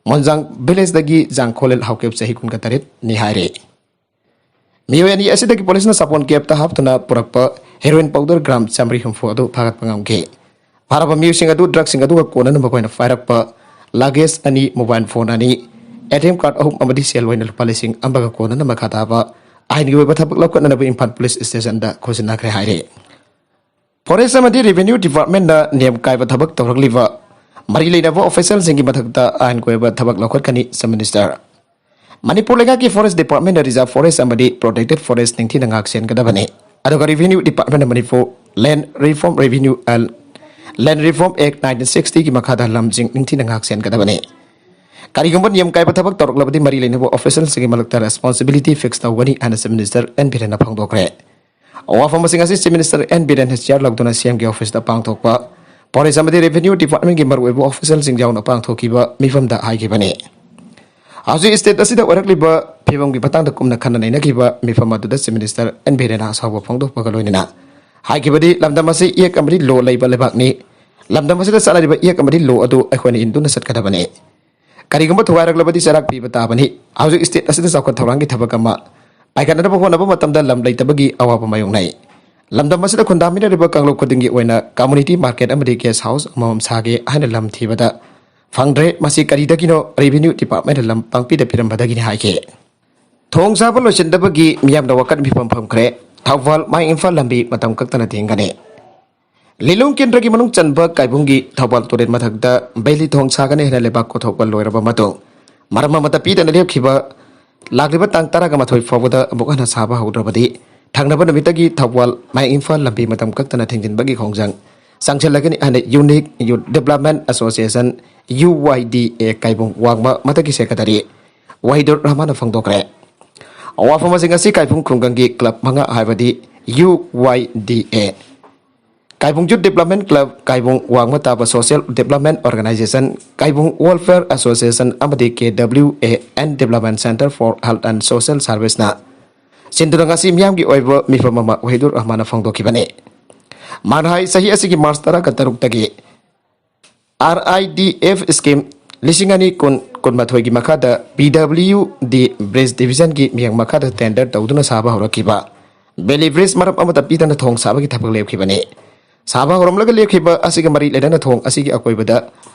ꯃꯣꯟꯖꯥꯡ villageꯗꯒꯤ ꯖꯥꯡꯈꯣꯂꯦꯜ ꯍꯥꯎꯀꯤꯞ ꯆꯍꯤ ꯀꯨꯟꯒ ꯇꯔꯦꯠꯅꯤ ꯍꯥꯏꯔꯤ꯫ ꯃꯤꯑꯣꯏ ꯑꯅꯤ ꯑꯁꯤꯗꯒꯤ ꯄꯨꯂꯤꯁꯅ ꯁꯥꯄꯣꯟ ꯀꯦꯞꯇ ꯍꯥꯞꯇꯨꯅ ꯄꯨꯔꯛꯄ heroin powder gram ꯆꯥꯃꯔꯤ ꯍꯨꯝꯐꯨ ꯑꯗꯨ ꯐꯥꯒꯠꯄ ꯉꯝꯈꯤ꯫ ꯐꯥꯔꯕ ꯃꯤꯑꯣꯏꯁꯤꯡ ꯑꯗꯨ ꯗ꯭ꯔꯒꯁꯤꯡ ꯑꯗꯨꯒ ꯀꯣꯟꯅꯅ ꯃꯈꯣꯏꯅ ꯄꯥꯏꯔꯛꯄ luggage ꯑꯅꯤ, mobile phone ꯑꯅꯤ, ATM card ꯑꯍꯨꯝ ꯑꯃꯗꯤ ꯁꯦꯜ ꯑꯣꯏꯅ ꯂꯨꯄꯥ ꯂꯤꯁꯤꯡ ꯑꯃꯒ ꯀꯣꯟꯅꯅ ꯃꯈꯥ ꯇꯥꯕ ꯑꯥꯏꯟꯒꯤ ꯑꯣꯏꯕ ꯊꯕꯛ ꯂꯧꯈꯠꯅꯅꯕ ꯏꯝꯐꯥꯜ ꯄꯨꯂꯤꯁ ꯁ꯭ꯇꯦꯁꯟꯗ ꯈꯨꯖꯤꯟꯅꯈ꯭ꯔꯦ ꯍꯥꯏꯔꯤ꯫ Forest ꯑꯃꯗꯤ Revenue Departmentꯅ ꯅꯤꯌꯝ ꯀꯥꯏꯕ ꯊꯕꯛ ꯇꯧꯔꯛꯂꯤꯕ ꯃꯔꯤ ꯂꯩꯅꯕ officialꯁꯤꯡꯒꯤ ꯃꯊꯛꯇ ꯑꯥꯏꯟꯒꯤ ꯑꯣꯏꯕ ꯊꯕꯛ ꯂꯧꯈꯠꯀꯅꯤ, Chief Minister꯫ ꯃꯅꯤꯄꯨꯔ ꯂꯩꯉꯥꯛꯀꯤ Forest Departmentꯅ reserve forest ꯑꯃꯗꯤ protected forest ꯅꯤꯡꯊꯤꯅ ꯉꯥꯛ ꯁꯦꯟꯒꯗꯕꯅꯤ꯫ ꯑꯗꯨꯒ Revenue Departmentꯅ Manipur Land Reform Revenue and Land Reform Act nineteen sixtyꯒꯤ ꯃꯈꯥꯗ ꯂꯝꯁꯤꯡ ꯅꯤꯡꯊꯤꯅ ꯉꯥꯛ ꯁꯦꯟꯒꯗꯕꯅꯤ꯫ ꯀꯔꯤꯒꯨꯝꯕ ꯅꯤꯌꯝ ꯀꯥꯏꯕ ꯊꯕꯛ ꯇꯧꯔꯛꯂꯕꯗꯤ ꯃꯔꯤ ꯂꯩꯅꯕ officialꯁꯤꯡꯒꯤ ꯃꯔꯛꯇ responsibility fix ꯇꯧꯒꯅꯤ ꯍꯥꯏꯅ Chief Minister ꯑꯦꯟ ꯕꯤꯔꯦꯟꯅ ꯐꯣꯡꯗꯣꯛꯈ꯭ꯔꯦ꯫ ꯋꯥꯐꯝꯁꯤꯡ ꯑꯁꯤ Chief Minister ꯑꯦꯟ ꯕꯤꯔꯦꯟꯅ chair ꯂꯧꯗꯨꯅ CMꯒꯤ officeꯇ ꯄꯥꯡꯊꯣꯛꯄ Forest ꯑꯃꯗꯤ Revenue Departmentꯀꯤ ꯃꯔꯨꯑꯣꯏꯕ officialꯁꯤꯡ ꯌꯥꯎꯅ ꯄꯥꯡꯊꯣꯛꯈꯤꯕ ꯃꯤꯐꯝꯗ ꯍꯥꯏꯈꯤꯕꯅꯤ꯫ ꯍꯧꯖꯤꯛ state ꯑꯁꯤꯗ ꯑꯣꯏꯔꯛꯂꯤꯕ ꯐꯤꯕꯝꯒꯤ ꯃꯇꯥꯡꯗ ꯀꯨꯞꯅ ꯈꯟꯅ ꯅꯩꯅꯈꯤꯕ ꯃꯤꯐꯝ ꯑꯗꯨꯗ Chief Minister ꯑꯦꯟ ꯕꯤꯔꯦꯟꯅ ꯑꯁꯥꯎꯕ ꯐꯣꯡꯗꯣꯛꯄꯒ ꯂꯣꯏꯅꯅ ꯍꯥꯏꯈꯤꯕꯗꯤ ꯂꯝꯗꯝ ꯑꯁꯤ ꯏꯌꯦꯛ ꯑꯃꯗꯤ law ꯂꯩꯕ ꯂꯩꯕꯥꯛꯅꯤ꯫ ꯂꯝꯗꯝ ꯑꯁꯤꯗ ꯆꯠꯅꯔꯤꯕ ꯏꯌꯦꯛ ꯑꯃꯗꯤ ꯂꯣ ꯑꯗꯨ ꯑꯩꯈꯣꯏꯅ ꯏꯟꯗꯨꯅ ꯆꯠꯀꯗꯕꯅꯤ꯫ ꯀꯔꯤꯒꯨꯝꯕ ꯊꯨꯒꯥꯏꯔꯛꯂꯕꯗꯤ ꯆꯩꯔꯥꯛ ꯄꯤꯕ ꯇꯥꯕꯅꯤ꯫ ꯍꯧꯖꯤꯛ ꯁ꯭ꯇꯦꯠ ꯑꯁꯤꯗ ꯆꯥꯎꯈꯠ ꯊꯧꯔꯥꯡꯒꯤ ꯊꯕꯛ ꯑꯃ ꯄꯥꯏꯈꯠꯅꯅꯕ ꯍꯣꯠꯅꯕ ꯃꯇꯝꯗ ꯂꯝ ꯂꯩꯇꯕꯒꯤ ꯑꯋꯥꯕ ꯃꯥꯌꯣꯛꯅꯩ꯫ ꯂꯝꯗꯝ ꯑꯁꯤꯗ ꯈꯨꯟꯗꯥꯃꯤꯟꯅꯔꯤꯕ ꯀꯥꯡꯂꯨꯞ ꯈꯨꯗꯤꯡꯒꯤ ꯑꯣꯏꯅ ꯀꯝꯃꯨꯅꯤꯇꯤ ꯃꯥꯔꯀꯦꯠ ꯑꯃꯗꯤ ꯒꯦꯁ ꯍꯥꯎꯁ ꯑꯃꯃꯝ ꯁꯥꯒꯦ ꯍꯥꯏꯅ ꯂꯝ ꯊꯤꯕꯗ ꯐꯪꯗ꯭ꯔꯦ꯫ ꯃꯁꯤ ꯀꯔꯤꯗꯒꯤꯅꯣ? ꯔꯦꯚꯤꯅ꯭ꯌꯨ ꯗꯤꯄꯥꯔꯠꯃꯦꯟꯅ ꯂꯝ ꯄꯥꯡꯄꯤꯗ ꯄꯤꯔꯝꯕꯗꯒꯤꯅꯤ ꯍꯥꯏꯈꯤ꯫ ꯊꯣꯡ ꯁꯥꯕ ꯂꯣꯏꯁꯤꯟꯗꯕꯒꯤ ꯃꯤꯌꯥꯝꯗ ꯋꯥꯀꯠ ꯃꯤꯐꯝ ꯐꯝꯈ꯭ꯔꯦ꯫ ꯊꯧꯕꯥꯜ ꯃꯥꯏ ꯏꯝꯐꯥꯜ ꯂꯝꯕꯤ ꯃꯇꯝ ꯀꯛꯇꯅ ꯊꯤꯡꯒꯅꯤ꯫ ꯂꯤꯂꯣꯡ ꯀꯦꯟꯗ꯭ꯔꯒꯤ ꯃꯅꯨꯡ ꯆꯟꯕ ꯀꯥꯏꯕꯨꯡꯒꯤ ꯊꯧꯕꯥꯜ ꯇꯨꯔꯦꯜ ꯃꯊꯛꯇ ꯕꯦꯂꯤ ꯊꯣꯡ ꯁꯥꯒꯅꯤ ꯍꯥꯏꯅ ꯂꯩꯕꯥꯛ ꯀꯣꯊꯣꯛꯄ ꯂꯣꯏꯔꯕ ꯃꯇꯨꯡ, ꯃꯔꯝ ꯑꯃꯠꯇ ꯄꯤꯗꯅ ꯂꯦꯞꯈꯤꯕ, ꯂꯥꯛꯂꯤꯕ ꯇꯥꯡ ꯇꯔꯥꯒ ꯃꯥꯊꯣꯏ ꯐꯥꯎꯕꯗ ꯑꯃꯨꯛ ꯍꯟꯅ ꯁꯥꯕ ꯍꯧꯗ꯭ꯔꯕꯗꯤ, ꯊꯪꯅꯕ ꯅꯨꯃꯤꯠꯇꯒꯤ ꯊꯧꯕꯥꯜ ꯃꯥꯏ ꯏꯝꯐꯥꯜ ꯂꯝꯕꯤ ꯃꯇꯝ ꯀꯛꯇꯅ ꯊꯤꯡꯖꯤꯟꯕꯒꯤ ꯈꯣꯡꯖꯪ ꯆꯪꯁꯤꯜꯂꯒꯅꯤ ꯍꯥꯏꯅ unique youth development ꯑꯁꯣꯁꯤꯌꯦꯁꯟ, U Y D A, ꯀꯥꯏꯕꯨꯡ ꯋꯥꯡꯃ ꯃꯊꯛꯀꯤ ꯁꯦꯀ꯭ꯔꯦꯇꯔꯤ ꯋꯥꯍꯤꯗꯨꯔ ꯔꯍꯃꯥꯟꯅ ꯐꯣꯡꯗꯣꯛꯈ꯭ꯔꯦ꯫ ꯋꯥꯐꯝ ꯑꯁꯤ ꯉꯁꯤ ꯀꯥꯏꯕꯨꯡ ꯈꯨꯡꯒꯪꯒꯤ ꯀ꯭ꯂꯕ ꯃꯉꯥ, ꯍꯥꯏꯕꯗꯤ U Y D A, Kaibung youth development club, Kaibung ꯋꯥꯡꯃ ꯇꯥꯕ social development organisation, Kaibung welfare association ꯑꯃꯗꯤ K W A N development centre for health and social ꯁꯥꯔꯚꯤꯁꯅ ꯁꯤꯟꯗꯨꯅ ꯉꯁꯤ ꯃꯤꯌꯥꯝꯒꯤ ꯑꯣꯏꯕ ꯃꯤꯐꯝ ꯑꯃ ꯋꯥꯍꯤꯗꯨꯔ ꯔꯍꯃꯥꯟꯅ ꯐꯣꯡꯗꯣꯛꯈꯤꯕꯅꯤ꯫ ꯃꯥꯅ ꯍꯥꯏ, ꯆꯍꯤ ꯑꯁꯤꯒꯤ ꯃꯥꯔꯆ ꯇꯔꯥꯒ ꯇꯔꯨꯛꯇꯒꯤ R I D F scheme ꯂꯤꯁꯤꯡ ꯑꯅꯤ ꯀꯨꯟ ꯀꯨꯟꯃꯥꯊꯣꯏꯒꯤ ꯃꯈꯥꯗ ꯄꯤ ꯗꯕ꯭ꯂꯤꯎ ꯗꯤ ꯕ꯭ꯔꯤꯖ ꯗꯤꯕꯤꯖꯟꯒꯤ ꯃꯤꯌꯥꯝ ꯃꯈꯥꯗ ꯇꯦꯟꯗꯔ ꯇꯧꯗꯨꯅ ꯁꯥꯕ ꯍꯧꯔꯛꯈꯤꯕ ꯕꯦꯂꯤ ꯕ꯭ꯔꯤꯖ ꯃꯔꯝ ꯑꯃꯠꯇ ꯄꯤꯗꯅ ꯊꯣꯡ ꯁꯥꯕꯒꯤ ꯊꯕꯛ ꯂꯦꯞꯈꯤꯕꯅꯤ꯫ ꯁꯥꯕ ꯍꯧꯔꯝꯂꯒ ꯂꯦꯞꯈꯤꯕ ꯑꯁꯤꯒ ꯃꯔꯤ ꯂꯩꯅꯅ ꯊꯣꯡ ꯑꯁꯤꯒꯤ ꯑꯀꯣꯏꯕꯗ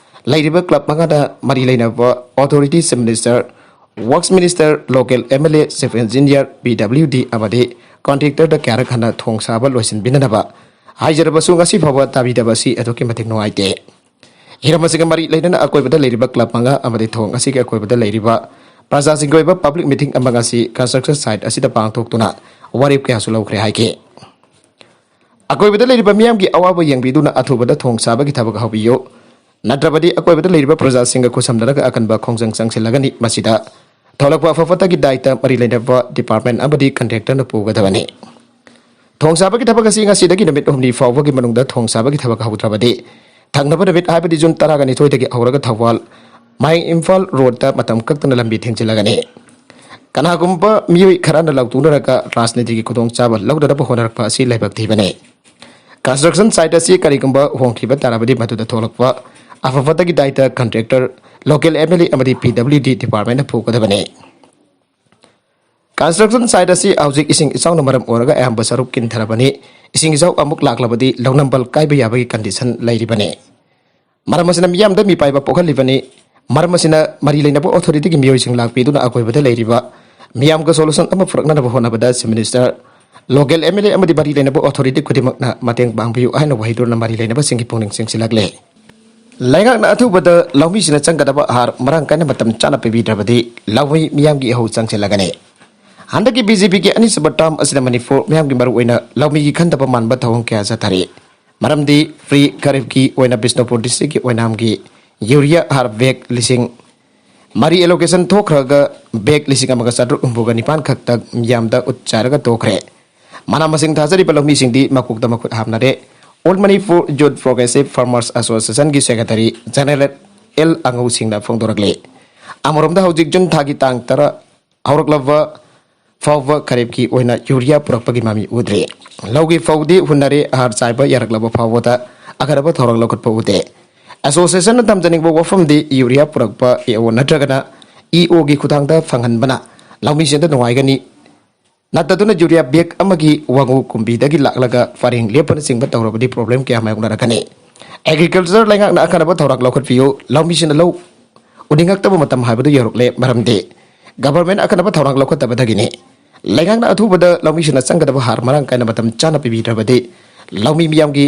ꯂꯩꯔꯤꯕ ꯀ꯭ꯂꯕ ꯃꯉꯥꯗ ꯃꯔꯤ ꯂꯩꯅꯕ authority, chief minister, works minister, local M L A, chief engineer, P W D ꯑꯃꯗꯤ ꯀꯣꯟꯇ꯭ꯔꯦꯛꯇꯔꯗ ꯀꯌꯥꯔꯛ ꯍꯟꯅ ꯊꯣꯡ ꯁꯥꯕ ꯂꯣꯏꯁꯤꯟꯕꯤꯅꯅꯕ ꯍꯥꯏꯖꯔꯕꯁꯨ ꯉꯁꯤ ꯐꯥꯎꯕ ꯇꯥꯕꯤꯗꯕ ꯑꯁꯤ ꯑꯗꯨꯛꯀꯤ ꯃꯇꯤꯛ ꯅꯨꯡꯉꯥꯏꯇꯦ꯫ ꯍꯤꯔꯝ ꯑꯁꯤꯒ ꯃꯔꯤ ꯂꯩꯅꯅ ꯑꯀꯣꯏꯕꯗ ꯂꯩꯔꯤꯕ ꯀ꯭ꯂꯕ ꯃꯉꯥ ꯑꯃꯗꯤ ꯊꯣꯡ ꯑꯁꯤꯒꯤ ꯑꯀꯣꯏꯕꯗ ꯂꯩꯔꯤꯕ ꯄ꯭ꯔꯖꯥꯁꯤꯡꯒꯤ ꯑꯣꯏꯕ ꯄꯕ꯭ꯂꯤꯛ ꯃꯤꯇꯤꯡ ꯑꯃ ꯉꯁꯤ ꯀꯟꯁꯇ꯭ꯔꯛꯁꯟ ꯁꯥꯏꯠ ꯑꯁꯤꯗ ꯄꯥꯡꯊꯣꯛꯇꯨꯅ ꯋꯥꯔꯦꯞ ꯀꯌꯥꯁꯨ ꯂꯧꯈ꯭ꯔꯦ ꯍꯥꯏꯈꯤ꯫ ꯑꯀꯣꯏꯕꯗ ꯂꯩꯔꯤꯕ ꯃꯤꯌꯥꯝꯒꯤ ꯑꯋꯥꯕ ꯌꯦꯡꯕꯤꯗꯨꯅ ꯑꯊꯨꯕꯗ ꯊꯣꯡ ꯁꯥꯕꯒꯤ ꯊꯕꯛ ꯍꯧꯕꯤꯌꯨ, ꯅꯠꯇ꯭ꯔꯕꯗꯤ ꯑꯀꯣꯏꯕꯗ ꯂꯩꯔꯤꯕ ꯄ꯭ꯔꯖꯥꯁꯤꯡꯒ ꯈꯨꯠꯁꯝꯅꯔꯒ ꯑꯀꯟꯕ ꯈꯣꯡꯖꯪ ꯆꯪꯁꯤꯜꯂꯒꯅꯤ꯫ ꯃꯁꯤꯗ ꯊꯣꯛꯂꯛꯄ ꯑꯐ ꯐꯠꯇꯒꯤ ꯗꯥꯏꯇ ꯃꯔꯤ ꯂꯩꯅꯕ ꯗꯤꯄꯥꯔꯠꯃꯦꯟ ꯑꯃꯗꯤ ꯀꯟꯇ꯭ꯔꯦꯛꯇꯔꯅ ꯄꯨꯒꯗꯕꯅꯤ꯫ ꯊꯣꯡ ꯁꯥꯕꯒꯤ ꯊꯕꯛ ꯑꯁꯤ ꯉꯁꯤꯗꯒꯤ ꯅꯨꯃꯤꯠ ꯍꯨꯝꯅꯤ ꯐꯥꯎꯕꯒꯤ ꯃꯅꯨꯡꯗ ꯊꯣꯡ ꯁꯥꯕꯒꯤ ꯊꯕꯛ ꯍꯧꯗ꯭ꯔꯕꯗꯤ, ꯊꯪꯅꯕ ꯅꯨꯃꯤꯠ, ꯍꯥꯏꯕꯗꯤ ꯖꯨꯟ ꯇꯔꯥꯒ ꯅꯤꯊꯣꯏꯗꯒꯤ ꯍꯧꯔꯒ ꯊꯧꯕꯥꯜ ꯃꯥꯏ ꯏꯝꯐꯥꯜ ꯔꯣꯗꯇ ꯃꯇꯝ ꯀꯛꯇꯅ ꯂꯝꯕꯤ ꯊꯤꯡꯖꯤꯜꯂꯒꯅꯤ꯫ ꯀꯅꯥꯒꯨꯝꯕ ꯃꯤꯑꯣꯏ ꯈꯔꯅ ꯂꯥꯎꯊꯣꯛꯅꯔꯒ ꯔꯥꯖꯅꯤꯇꯤꯒꯤ ꯈꯨꯗꯣꯡꯆꯥꯕ ꯂꯧꯅꯅꯕ ꯍꯣꯠꯅꯔꯛꯄ ꯑꯁꯤ ꯂꯥꯏꯕꯛ ꯊꯤꯕꯅꯤ꯫ Construction site ꯑꯁꯤ ꯀꯔꯤꯒꯨꯝꯕ ꯍꯣꯡꯈꯤꯕ ꯇꯥꯔꯕꯗꯤ ꯃꯗꯨꯗ ꯊꯣꯛꯂꯛꯄ ꯑꯐꯕꯗꯒꯤ ꯗꯥꯏꯇ contractor, local M L A ꯑꯃꯗꯤ P W D department ꯅ ꯄꯨꯒꯗꯕꯅꯤ꯫ Construction site ꯑꯁꯤ ꯍꯧꯖꯤꯛ ꯏꯁꯤꯡ ꯏꯆꯥꯎꯅ ꯃꯔꯝ ꯑꯣꯏꯔꯒ ꯑꯌꯥꯝꯕ ꯁꯔꯨꯛ ꯀꯤꯟꯊꯔꯕꯅꯤ꯫ ꯏꯁꯤꯡ ꯏꯆꯥꯎ ꯑꯃꯨꯛ ꯂꯥꯛꯂꯕꯗꯤ ꯂꯧꯅꯝꯕꯜ ꯀꯥꯏꯕ ꯌꯥꯕꯒꯤ condition ꯂꯩꯔꯤꯕꯅꯤ꯫ ꯃꯔꯝ ꯑꯁꯤꯅ ꯃꯤꯌꯥꯝꯗ ꯃꯤꯄꯥꯏꯕ ꯄꯣꯛꯍꯜꯂꯤꯕꯅꯤ꯫ ꯃꯔꯝ ꯑꯁꯤꯅ ꯃꯔꯤ ꯂꯩꯅꯕ authority ꯒꯤ ꯃꯤꯑꯣꯏꯁꯤꯡ ꯂꯥꯛꯄꯤꯗꯨꯅ ꯑꯀꯣꯏꯕꯗ ꯂꯩꯔꯤꯕ ꯃꯤꯌꯥꯝꯒ solution ꯑꯃ ꯄꯨꯔꯛꯅꯅꯕ ꯍꯣꯠꯅꯕꯗ Chief Minister, local M L A ꯑꯃꯗꯤ ꯃꯔꯤ ꯂꯩꯅꯕ authority ꯈꯨꯗꯤꯡꯃꯛꯅ ꯃꯇꯦꯡ ꯄꯥꯡꯕꯤꯌꯨ ꯍꯥꯏꯅ ꯋꯥꯍꯩꯗꯨꯅ ꯃꯔꯤ ꯂꯩꯅꯕꯁꯤꯡꯒꯤ ꯄꯨꯛꯅꯤꯡ ꯆꯤꯡꯁꯤꯜꯂꯛꯂꯤ꯫ ꯂꯩꯉꯥꯛꯅ ꯑꯊꯨꯕꯗ ꯂꯧꯃꯤꯁꯤꯡꯅ ꯆꯪꯒꯗꯕ ꯍꯥꯔ ꯃꯔꯥꯡ ꯀꯥꯏꯅ ꯃꯇꯝ ꯆꯥꯅ ꯄꯤꯕꯤꯗ꯭ꯔꯕꯗꯤ ꯂꯧꯃꯤ ꯃꯤꯌꯥꯝꯒꯤ ꯏꯍꯧ ꯆꯪꯁꯤꯜꯂꯒꯅꯤ꯫ ꯍꯟꯗꯛꯀꯤ B J P ꯒꯤ ꯑꯅꯤꯁꯨꯕ term ꯑꯁꯤꯗ ꯃꯅꯤꯄꯨꯔ ꯃꯤꯌꯥꯝꯒꯤ ꯃꯔꯨꯑꯣꯏꯅ ꯂꯧꯃꯤꯒꯤ ꯈꯟꯗꯕ ꯃꯥꯟꯕ ꯊꯧꯑꯣꯡ ꯀꯌꯥ ꯆꯠꯊꯔꯤ꯫ ꯃꯔꯝꯗꯤ pre kharif ꯀꯤ ꯑꯣꯏꯅ ꯕꯤꯁꯅꯨꯄꯨꯔ district ꯀꯤ ꯑꯣꯏꯅꯥꯝꯒꯤ urea ꯍꯥꯔ bag ꯂꯤꯁꯤꯡ ꯃꯔꯤ allocation ꯊꯣꯛꯈ꯭ꯔꯒ bag ꯂꯤꯁꯤꯡ ꯑꯃꯒ ꯆꯥꯇ꯭ꯔꯨꯛ ꯍꯨꯝꯐꯨꯒ ꯅꯤꯄꯥꯟ ꯈꯛꯇ ꯃꯤꯌꯥꯝꯗ ꯎꯠ ꯆꯥꯏꯔꯒ ꯇꯣꯛꯈ꯭ꯔꯦ꯫ ꯃꯅꯥ ꯃꯁꯤꯡ ꯊꯥꯖꯔꯤꯕ ꯂꯧꯃꯤꯁꯤꯡꯗꯤ ꯃꯀꯣꯛꯇ ꯃꯈꯨꯠ ꯍꯥꯝꯅꯔꯦ꯫ All Manipur Youth Progressive Farmers Association ꯒꯤ Secretary General L ꯑꯉꯧ ꯁꯤꯡꯅ ꯐꯣꯡꯗꯣꯔꯛꯂꯤ꯫ ꯑꯃꯔꯣꯝꯗ ꯍꯧꯖꯤꯛ ꯖꯨꯟ ꯊꯥꯒꯤ ꯇꯥꯡ ꯇꯔꯥ ꯍꯧꯔꯛꯂꯕ ꯐꯥꯎꯕ ꯈꯔꯦꯞꯀꯤ ꯑꯣꯏꯅ urea ꯄꯨꯔꯛꯄꯒꯤ ꯃꯃꯤ ꯎꯗ꯭ꯔꯤ꯫ ꯂꯧꯒꯤ ꯐꯧꯗꯤ ꯍꯨꯟꯅꯔꯦ, ꯍꯥꯔ ꯆꯥꯏꯕ ꯌꯥꯔꯛꯂꯕ ꯐꯥꯎꯕꯗ ꯑꯀꯟꯕ ꯊꯧꯔꯥꯡ ꯂꯧꯈꯠꯄ ꯎꯗꯦ꯫ Association ꯅ ꯊꯝꯖꯅꯤꯡꯕ ꯋꯥꯐꯝꯗꯤ urea ꯄꯨꯔꯛꯄ A O ꯅꯠꯇ꯭ꯔꯒꯅ E O ꯒꯤ ꯈꯨꯠꯊꯥꯡꯗ ꯐꯪꯍꯟꯕꯅ ꯂꯧꯃꯤꯁꯤꯡꯗ ꯅꯨꯡꯉꯥꯏꯒꯅꯤ꯫ ꯅꯠꯇꯗꯨꯅ urea bag ꯑꯃꯒꯤ ꯋꯥꯉꯨ ꯀꯨꯝꯕꯤꯗꯒꯤ ꯂꯥꯛꯂꯒ ꯄꯔꯦꯡ ꯂꯦꯞꯄꯅꯆꯤꯡꯕ ꯇꯧꯔꯕꯗꯤ problem ꯀꯌꯥ ꯃꯥꯌꯣꯛꯅꯔꯛꯀꯅꯤ꯫ Agriculture ꯂꯩꯉꯥꯛꯅ ꯑꯀꯟꯕ ꯊꯧꯔꯥꯡ ꯂꯧꯈꯠꯄꯤꯌꯨ꯫ ꯂꯧꯃꯤꯁꯤꯡꯅ ꯂꯧ ꯎꯅꯤꯡꯉꯛꯇꯕ ꯃꯇꯝ ꯍꯥꯏꯕꯗꯨ ꯌꯧꯔꯛꯂꯦ, ꯃꯔꯝꯗꯤ government ꯑꯀꯟꯕ ꯊꯧꯔꯥꯡ ꯂꯧꯈꯠꯇꯕꯗꯒꯤꯅꯤ꯫ ꯂꯩꯉꯥꯛꯅ ꯑꯊꯨꯕꯗ ꯂꯧꯃꯤꯁꯤꯡꯅ ꯆꯪꯒꯗꯕ ꯍꯥꯔ ꯃꯔꯥꯡ ꯀꯥꯏꯅ ꯃꯇꯝ ꯆꯥꯅ ꯄꯤꯕꯤꯗ꯭ꯔꯕꯗꯤ ꯂꯧꯃꯤ ꯃꯤꯌꯥꯝꯒꯤ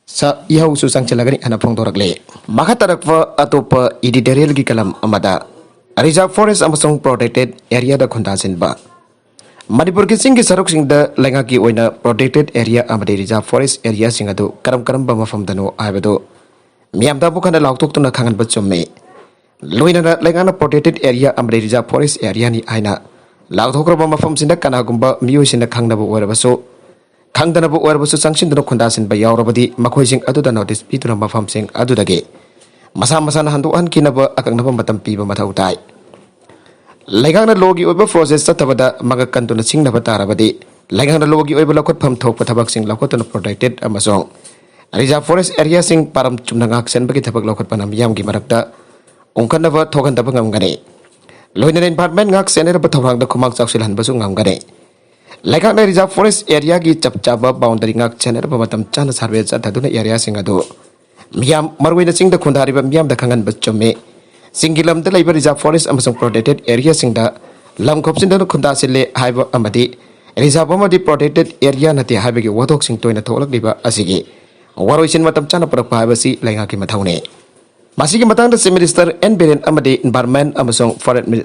ꯁ-, ꯏꯍꯧꯁꯨ ꯆꯪꯁꯤꯜꯂꯒꯅꯤ ꯍꯥꯏꯅ ꯐꯣꯡꯗꯣꯔꯛꯂꯤ꯫ ꯃꯈꯥ ꯇꯥꯔꯛꯄ ꯑꯇꯣꯞꯄ editorial ꯒꯤ ꯀꯂꯝ ꯑꯃꯗ Reserve Forest ꯑꯃꯁꯨꯡ Protected Area ꯗ ꯈꯨꯟꯗꯥꯁꯤꯟꯕ꯫ ꯃꯅꯤꯄꯨꯔꯒꯤ ꯆꯤꯡꯒꯤ ꯁꯔꯨꯛꯁꯤꯡꯗ ꯂꯩꯉꯥꯛꯀꯤ ꯑꯣꯏꯅ Protected Area ꯑꯃꯗꯤ Reserve Forest Area ꯁꯤꯡ ꯑꯗꯨ ꯀꯔꯝ ꯀꯔꯝꯕ ꯃꯐꯝꯗꯅꯣ ꯍꯥꯏꯕꯗꯨ ꯃꯤꯌꯥꯝꯗ ꯑꯃꯨꯛ ꯍꯟꯅ ꯂꯥꯎꯊꯣꯛꯇꯨꯅ ꯈꯪꯍꯟꯕ ꯆꯨꯝꯃꯤ꯫ ꯂꯣꯏꯅꯅ ꯂꯩꯉꯥꯛꯅ Protected Area ꯑꯃꯗꯤ Reserve Forest Area ꯅꯤ ꯍꯥꯏꯅ ꯂꯥꯎꯊꯣꯛꯈ꯭ꯔꯕ ꯃꯐꯝꯁꯤꯡꯗ ꯀꯅꯥꯒꯨꯝꯕ ꯃꯤꯑꯣꯏꯁꯤꯡꯅ ꯈꯪꯗꯕ ꯑꯣꯏꯔꯕꯁꯨ, ꯈꯪꯗꯅꯕ ꯑꯣꯏꯔꯕꯁꯨ ꯆꯪꯁꯤꯟꯗꯨꯅ ꯈꯨꯟꯗꯥꯁꯤꯟꯕ ꯌꯥꯎꯔꯕꯗꯤ ꯃꯈꯣꯏꯁꯤꯡ ꯑꯗꯨꯗ notice ꯄꯤꯗꯨꯅ ꯃꯐꯝꯁꯤꯡ ꯑꯗꯨꯗꯒꯤ ꯃꯁꯥ ꯃꯁꯥꯅ ꯍꯟꯗꯣꯛꯍꯟꯈꯤꯅꯕ ꯑꯀꯛꯅꯕ ꯃꯇꯝ ꯄꯤꯕ ꯃꯊꯧ ꯇꯥꯏ꯫ ꯂꯩꯉꯥꯛꯅ law ꯒꯤ ꯑꯣꯏꯕ process ꯆꯠꯊꯕꯗ ꯃꯉꯛ ꯀꯟꯗꯨꯅ ꯆꯤꯡꯅꯕ ꯇꯥꯔꯕꯗꯤ ꯂꯩꯉꯥꯛꯅ ꯂꯣꯒꯤ ꯑꯣꯏꯕ ꯂꯧꯈꯠꯐꯝ ꯊꯣꯛꯄ ꯊꯕꯛꯁꯤꯡ ꯂꯧꯈꯠꯇꯨꯅ protected ꯑꯃꯁꯨꯡ reserve forest areaꯁꯤꯡ ꯄꯥꯔꯝ ꯆꯨꯝꯅ ꯉꯥꯛ ꯁꯦꯟꯕꯒꯤ ꯊꯕꯛ ꯂꯧꯈꯠꯄꯅ ꯃꯤꯌꯥꯝꯒꯤ ꯃꯔꯛꯇ ꯎꯪꯈꯠꯅꯕ ꯊꯣꯛꯍꯟꯗꯕ ꯉꯝꯒꯅꯤ꯫ ꯂꯣꯏꯅꯅ environment ꯉꯥꯛ ꯁꯦꯟꯅꯅꯕ ꯊꯧꯔꯥꯡꯗ ꯈꯨꯃꯥꯡ ꯆꯥꯎꯁꯤꯜꯍꯟꯕꯁꯨ ꯉꯝꯒꯅꯤ꯫ ꯂꯩꯉꯥꯛꯅ reserve forest areaꯒꯤ ꯆꯞ ꯆꯥꯕ boundary ꯉꯥꯛ ꯁꯦꯟꯅꯅꯕ ꯃꯇꯝ ꯆꯥꯅ survey ꯆꯠꯊꯗꯨꯅ areaꯁꯤꯡ ꯑꯗꯨ ꯃꯤꯌꯥꯝ, ꯃꯔꯨꯑꯣꯏꯅ ꯆꯤꯡꯗ ꯈꯨꯟꯗꯥꯔꯤꯕ ꯃꯤꯌꯥꯝꯗ ꯈꯪꯍꯟꯕ ꯆꯨꯝꯃꯤ꯫ ꯆꯤꯡꯒꯤ ꯂꯝꯗ ꯂꯩꯕ reserve forest ꯑꯃꯁꯨꯡ protected areaꯁꯤꯡꯗ ꯂꯝ ꯈꯣꯞꯆꯤꯟꯗꯨꯅ ꯈꯨꯟꯗꯥꯁꯤꯜꯂꯦ ꯍꯥꯏꯕ ꯑꯃꯗꯤ reserve ꯑꯃꯗꯤ protected area ꯅꯠꯇꯦ ꯍꯥꯏꯕꯒꯤ ꯋꯥꯊꯣꯛꯁꯤꯡ ꯇꯣꯏꯅ ꯊꯣꯛꯂꯛꯂꯤꯕ ꯑꯁꯤꯒꯤ ꯋꯥꯔꯣꯏꯁꯤꯟ ꯃꯇꯝ ꯆꯥꯅ ꯄꯨꯔꯛꯄ ꯍꯥꯏꯕꯁꯤ ꯂꯩꯉꯥꯛꯀꯤ ꯃꯊꯧꯅꯤ꯫ ꯃꯁꯤꯒꯤ ꯃꯇꯥꯡꯗ Chief Minister ꯑꯦꯟ ꯕꯤꯔꯦꯟ ꯑꯃꯗꯤ Environment ꯑꯃꯁꯨꯡ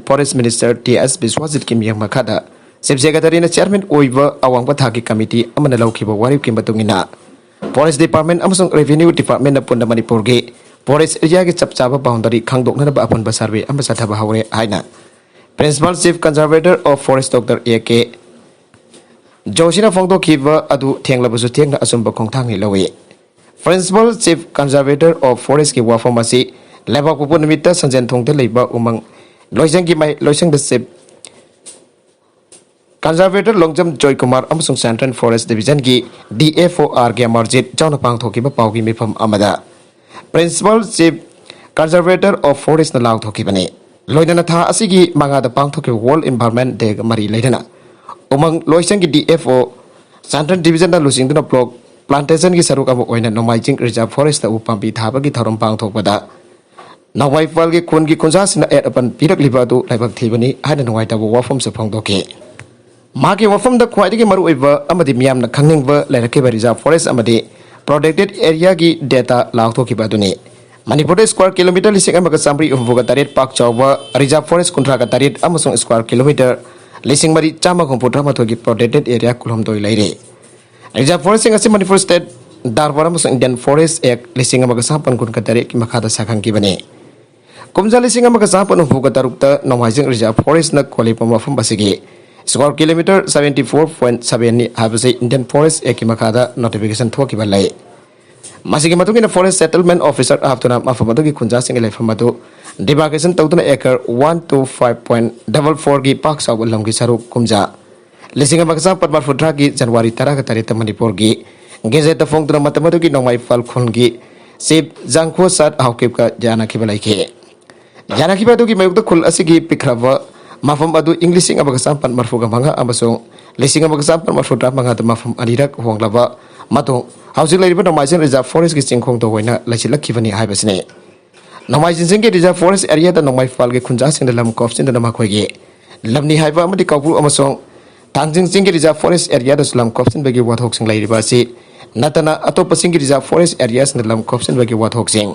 Forest Minister ꯇꯤ ꯑꯦꯁ ꯕꯤꯁ꯭ꯋꯥꯖꯤꯠꯀꯤ ꯃꯤꯠꯌꯦꯡ ꯃꯈꯥꯗ Chief Secretaryꯅ chairman ꯑꯣꯏꯕ ꯑꯋꯥꯡꯕ ꯊꯥꯛꯀꯤ committee ꯑꯃꯅ ꯂꯧꯈꯤꯕ ꯋꯥꯔꯦꯞꯀꯤ ꯃꯇꯨꯡ ꯏꯟꯅ Forest Department ꯑꯃꯁꯨꯡ Revenue Departmentꯅ ꯄꯨꯟꯅ ꯃꯅꯤꯄꯨꯔꯒꯤ forest areaꯒꯤ ꯆꯞ ꯆꯥꯕ boundary ꯈꯪꯗꯣꯛꯅꯅꯕ ꯑꯄꯨꯟꯕ survey ꯑꯃ ꯆꯠꯊꯕ ꯍꯧꯔꯦ ꯍꯥꯏꯅ Principal Chief Conservator of Forest Doctor A K ꯖꯣꯁꯤꯅ ꯐꯣꯡꯗꯣꯛꯈꯤꯕ ꯑꯗꯨ ꯊꯦꯡꯂꯕꯁꯨ ꯊꯦꯡꯅ ꯑꯆꯨꯝꯕ ꯈꯣꯡꯊꯥꯡꯅꯤ ꯂꯧꯏ꯫ Principal Chief Conservator of Forestꯀꯤ ꯋꯥꯐꯝ ꯑꯁꯤ ꯂꯩꯕꯥꯛꯄꯣꯛꯄ ꯅꯨꯃꯤꯠꯇ ꯁꯟꯖꯦꯟ ꯊꯣꯡꯗ ꯂꯩꯕ ꯎꯃꯪ ꯂꯣꯏꯁꯪꯒꯤ ꯃꯍꯩ ꯂꯣꯏꯁꯪꯗ Chief Conservator ꯂꯣꯡꯖꯝ ꯖꯣꯏꯀꯨꯃꯥꯔ ꯑꯃꯁꯨꯡ Central Forest Divisionꯒꯤ D F O R K Amarjit ꯆꯥꯎꯅ ꯄꯥꯡꯊꯣꯛꯈꯤꯕ ꯄꯥꯎꯒꯤ ꯃꯤꯐꯝ ꯑꯃꯗ Principal Chief Conservator of Forestꯅ ꯂꯥꯎꯊꯣꯛꯈꯤꯕꯅꯤ꯫ ꯂꯣꯏꯅꯅ ꯊꯥ ꯑꯁꯤꯒꯤ ꯃꯉꯥꯗ ꯄꯥꯡꯊꯣꯛꯈꯤꯕ World Environment Dayꯒ ꯃꯔꯤ ꯂꯩꯅꯅ ꯎꯃꯪ ꯂꯣꯏꯁꯪꯒꯤ ꯗꯤ ꯑꯦꯐ ꯑꯣ Central Divisionꯅ ꯂꯨꯆꯤꯡꯗꯨꯅ block plantationꯒꯤ ꯁꯔꯨꯛ ꯑꯃ ꯑꯣꯏꯅ ꯅꯣꯡꯃꯥꯏꯖꯤꯡ reserve forestꯇ ꯎ ꯄꯥꯝꯕꯤ ꯊꯥꯕꯒꯤ ꯊꯧꯔꯝ ꯄꯥꯡꯊꯣꯛꯄꯗ ꯅꯣꯡꯃꯥꯏ ꯄꯥꯜꯒꯤ ꯈꯨꯟꯒꯤ ꯈꯨꯟꯖꯥꯁꯤꯡꯅ ꯑꯌꯦꯠ ꯑꯄꯟ ꯄꯤꯔꯛꯂꯤꯕ ꯑꯗꯨ ꯂꯥꯏꯕꯛ ꯊꯤꯕꯅꯤ ꯍꯥꯏꯅ ꯅꯨꯡꯉꯥꯏꯇꯕ ꯋꯥꯐꯝꯁꯨ ꯐꯣꯡꯗꯣꯛꯈꯤ꯫ ꯃꯍꯥꯛꯀꯤ ꯋꯥꯐꯝꯗ ꯈ꯭ꯋꯥꯏꯗꯒꯤ ꯃꯔꯨꯑꯣꯏꯕ ꯑꯃꯗꯤ ꯃꯤꯌꯥꯝꯅ ꯈꯪꯅꯤꯡꯕ ꯂꯩꯔꯛꯈꯤꯕ reserve forest ꯑꯃꯗꯤ protected areaꯒꯤ data ꯂꯥꯎꯊꯣꯛꯈꯤꯕ ꯑꯗꯨꯅꯤ꯫ ꯃꯅꯤꯄꯨꯔꯗ square kilometre ꯂꯤꯁꯤꯡ ꯑꯃꯒ ꯆꯥꯃꯔꯤ ꯍꯨꯝꯐꯨꯒ ꯇꯔꯦꯠ ꯄꯥꯛ ꯆꯥꯎꯕ reserve forest ꯀꯨꯟꯊ꯭ꯔꯥꯒ ꯇꯔꯦꯠ ꯑꯃꯁꯨꯡ square kilometre ꯂꯤꯁꯤꯡ ꯃꯔꯤ ꯆꯥꯝꯃ ꯍꯨꯝꯐꯨ ꯇꯔꯥꯃꯥꯊꯣꯏꯒꯤ protected area ꯀꯨꯟꯍꯨꯝꯗꯣꯏ ꯂꯩꯔꯤ꯫ Reserve forestꯁꯤꯡ ꯑꯁꯤ Manipur State Darbar ꯑꯃꯁꯨꯡ Indian Forest Act ꯂꯤꯁꯤꯡ ꯑꯃꯒ ꯆꯥꯃꯥꯄꯟ ꯀꯨꯟꯒ ꯇꯔꯦꯠꯀꯤ ꯃꯈꯥꯗ ꯁꯥꯈꯪꯈꯤꯕꯅꯤ꯫ ꯀꯨꯝꯖꯥ ꯂꯤꯁꯤꯡ ꯑꯃꯒ ꯆꯥꯃꯥꯄꯟ ꯍꯨꯝꯐꯨꯒ ꯇꯔꯨꯛꯇ ꯅꯣꯡꯃꯥꯏꯖꯤꯡ reserve forestꯅ ꯀꯣꯜꯂꯤꯕ ꯃꯐꯝ ꯑꯁꯤꯒꯤ square kilometre seventy four point sevenꯅꯤ ꯍꯥꯏꯕꯁꯤ Indian Forest Actꯀꯤ ꯃꯈꯥꯗ notification ꯊꯣꯛꯈꯤꯕ ꯂꯩ꯫ ꯃꯁꯤꯒꯤ ꯃꯇꯨꯡ ꯏꯟꯅ forest settlement officer ꯍꯥꯞꯇꯨꯅ ꯃꯐꯝ ꯑꯗꯨꯒꯤ ꯈꯨꯟꯖꯥꯁꯤꯡꯒꯤ ꯂꯩꯐꯝ ꯑꯗꯨ demarcation ꯇꯧꯗꯨꯅ acre one two five point double fourꯒꯤ ꯄꯥꯛ ꯆꯥꯎꯕ ꯂꯝꯒꯤ ꯁꯔꯨꯛ ꯀꯨꯝꯖꯥ ꯂꯤꯁꯤꯡ ꯑꯃꯒ ꯆꯥꯃꯥꯄꯟ ꯃꯔꯐꯨ ꯇꯔꯥꯒꯤ ꯖꯅꯋꯥꯔꯤ ꯇꯔꯥꯒ ꯇꯔꯦꯠꯇ ꯃꯅꯤꯄꯨꯔꯒꯤ ꯒꯦꯖꯦꯠꯇ ꯐꯣꯡꯗꯨꯅ ꯃꯇꯝ ꯑꯗꯨꯒꯤ ꯅꯣꯡꯃꯥꯏ ꯏꯝꯐꯥꯜ ꯈꯨꯜꯒꯤ ꯆꯤꯐ ꯖꯥꯡꯈꯣ ꯁꯥꯠ ꯍꯥꯎꯀꯤꯞꯀ ꯌꯥꯅꯈꯤꯕ ꯂꯩꯈꯤ꯫ ꯌꯥꯅꯈꯤꯕ ꯑꯗꯨꯒꯤ ꯃꯥꯌꯣꯛꯇ ꯈꯨꯜ ꯑꯁꯤꯒꯤ ꯄꯤꯛꯈ꯭ꯔꯕ ꯃꯐꯝ ꯑꯗꯨ ꯏꯪ ꯂꯤꯁꯤꯡ ꯑꯃꯒ ꯆꯥꯃꯥꯄꯟ ꯃꯔꯐꯨꯒ ꯃꯉꯥ ꯑꯃꯁꯨꯡ ꯂꯤꯁꯤꯡ ꯑꯃꯒ ꯆꯥꯃꯥꯄꯟ ꯃꯔꯐꯨ ꯇꯔꯥꯃꯉꯥꯗ ꯃꯐꯝ ꯑꯅꯤꯔꯛ ꯍꯣꯡꯂꯕ ꯃꯇꯨꯡ, ꯍꯧꯖꯤꯛ ꯂꯩꯔꯤꯕ ꯅꯣꯡꯃꯥꯏꯖꯤꯡ ꯔꯤꯖꯥꯔꯚ ꯐꯣꯔꯦꯁꯀꯤ ꯆꯤꯡꯈꯣꯡꯗ ꯑꯣꯏꯅ ꯂꯩꯁꯤꯜꯂꯛꯈꯤꯕꯅꯤ ꯍꯥꯏꯕꯁꯤꯅꯤ꯫ ꯅꯣꯡꯃꯥꯏꯖꯤꯡ ꯆꯤꯡꯒꯤ ꯔꯤꯖꯥꯔꯚ ꯐꯣꯔꯦꯁ ꯑꯦꯔꯤꯌꯥꯗ ꯅꯣꯡꯃꯥꯏ ꯏꯝꯐꯥꯜꯒꯤ ꯈꯨꯟꯖꯥꯁꯤꯡꯅ ꯂꯝ ꯀꯣꯞꯁꯤꯟꯗꯨꯅ ꯃꯈꯣꯏꯒꯤ ꯂꯝꯅꯤ ꯍꯥꯏꯕ ꯑꯃꯗꯤ ꯀꯧꯕ꯭ꯔꯨ ꯑꯃꯁꯨꯡ ꯊꯥꯡꯖꯤꯡ ꯆꯤꯡꯒꯤ ꯔꯤꯖꯥꯔꯚ ꯐꯣꯔꯦꯁ ꯑꯦꯔꯤꯌꯥꯗꯁꯨ ꯂꯝ ꯀꯣꯞꯁꯤꯟꯕꯒꯤ ꯋꯥꯊꯣꯛꯁꯤꯡ ꯂꯩꯔꯤꯕ ꯑꯁꯤ ꯅꯠꯇꯅ, ꯑꯇꯣꯞꯄ ꯆꯤꯡꯒꯤ ꯔꯤꯖꯥꯔꯚ ꯐꯣꯔꯦꯁ ꯑꯦꯔꯤꯌꯥꯁꯤꯡꯗ ꯂꯝ ꯀꯣꯞꯁꯤꯟꯕꯒꯤ ꯋꯥꯊꯣꯛꯁꯤꯡ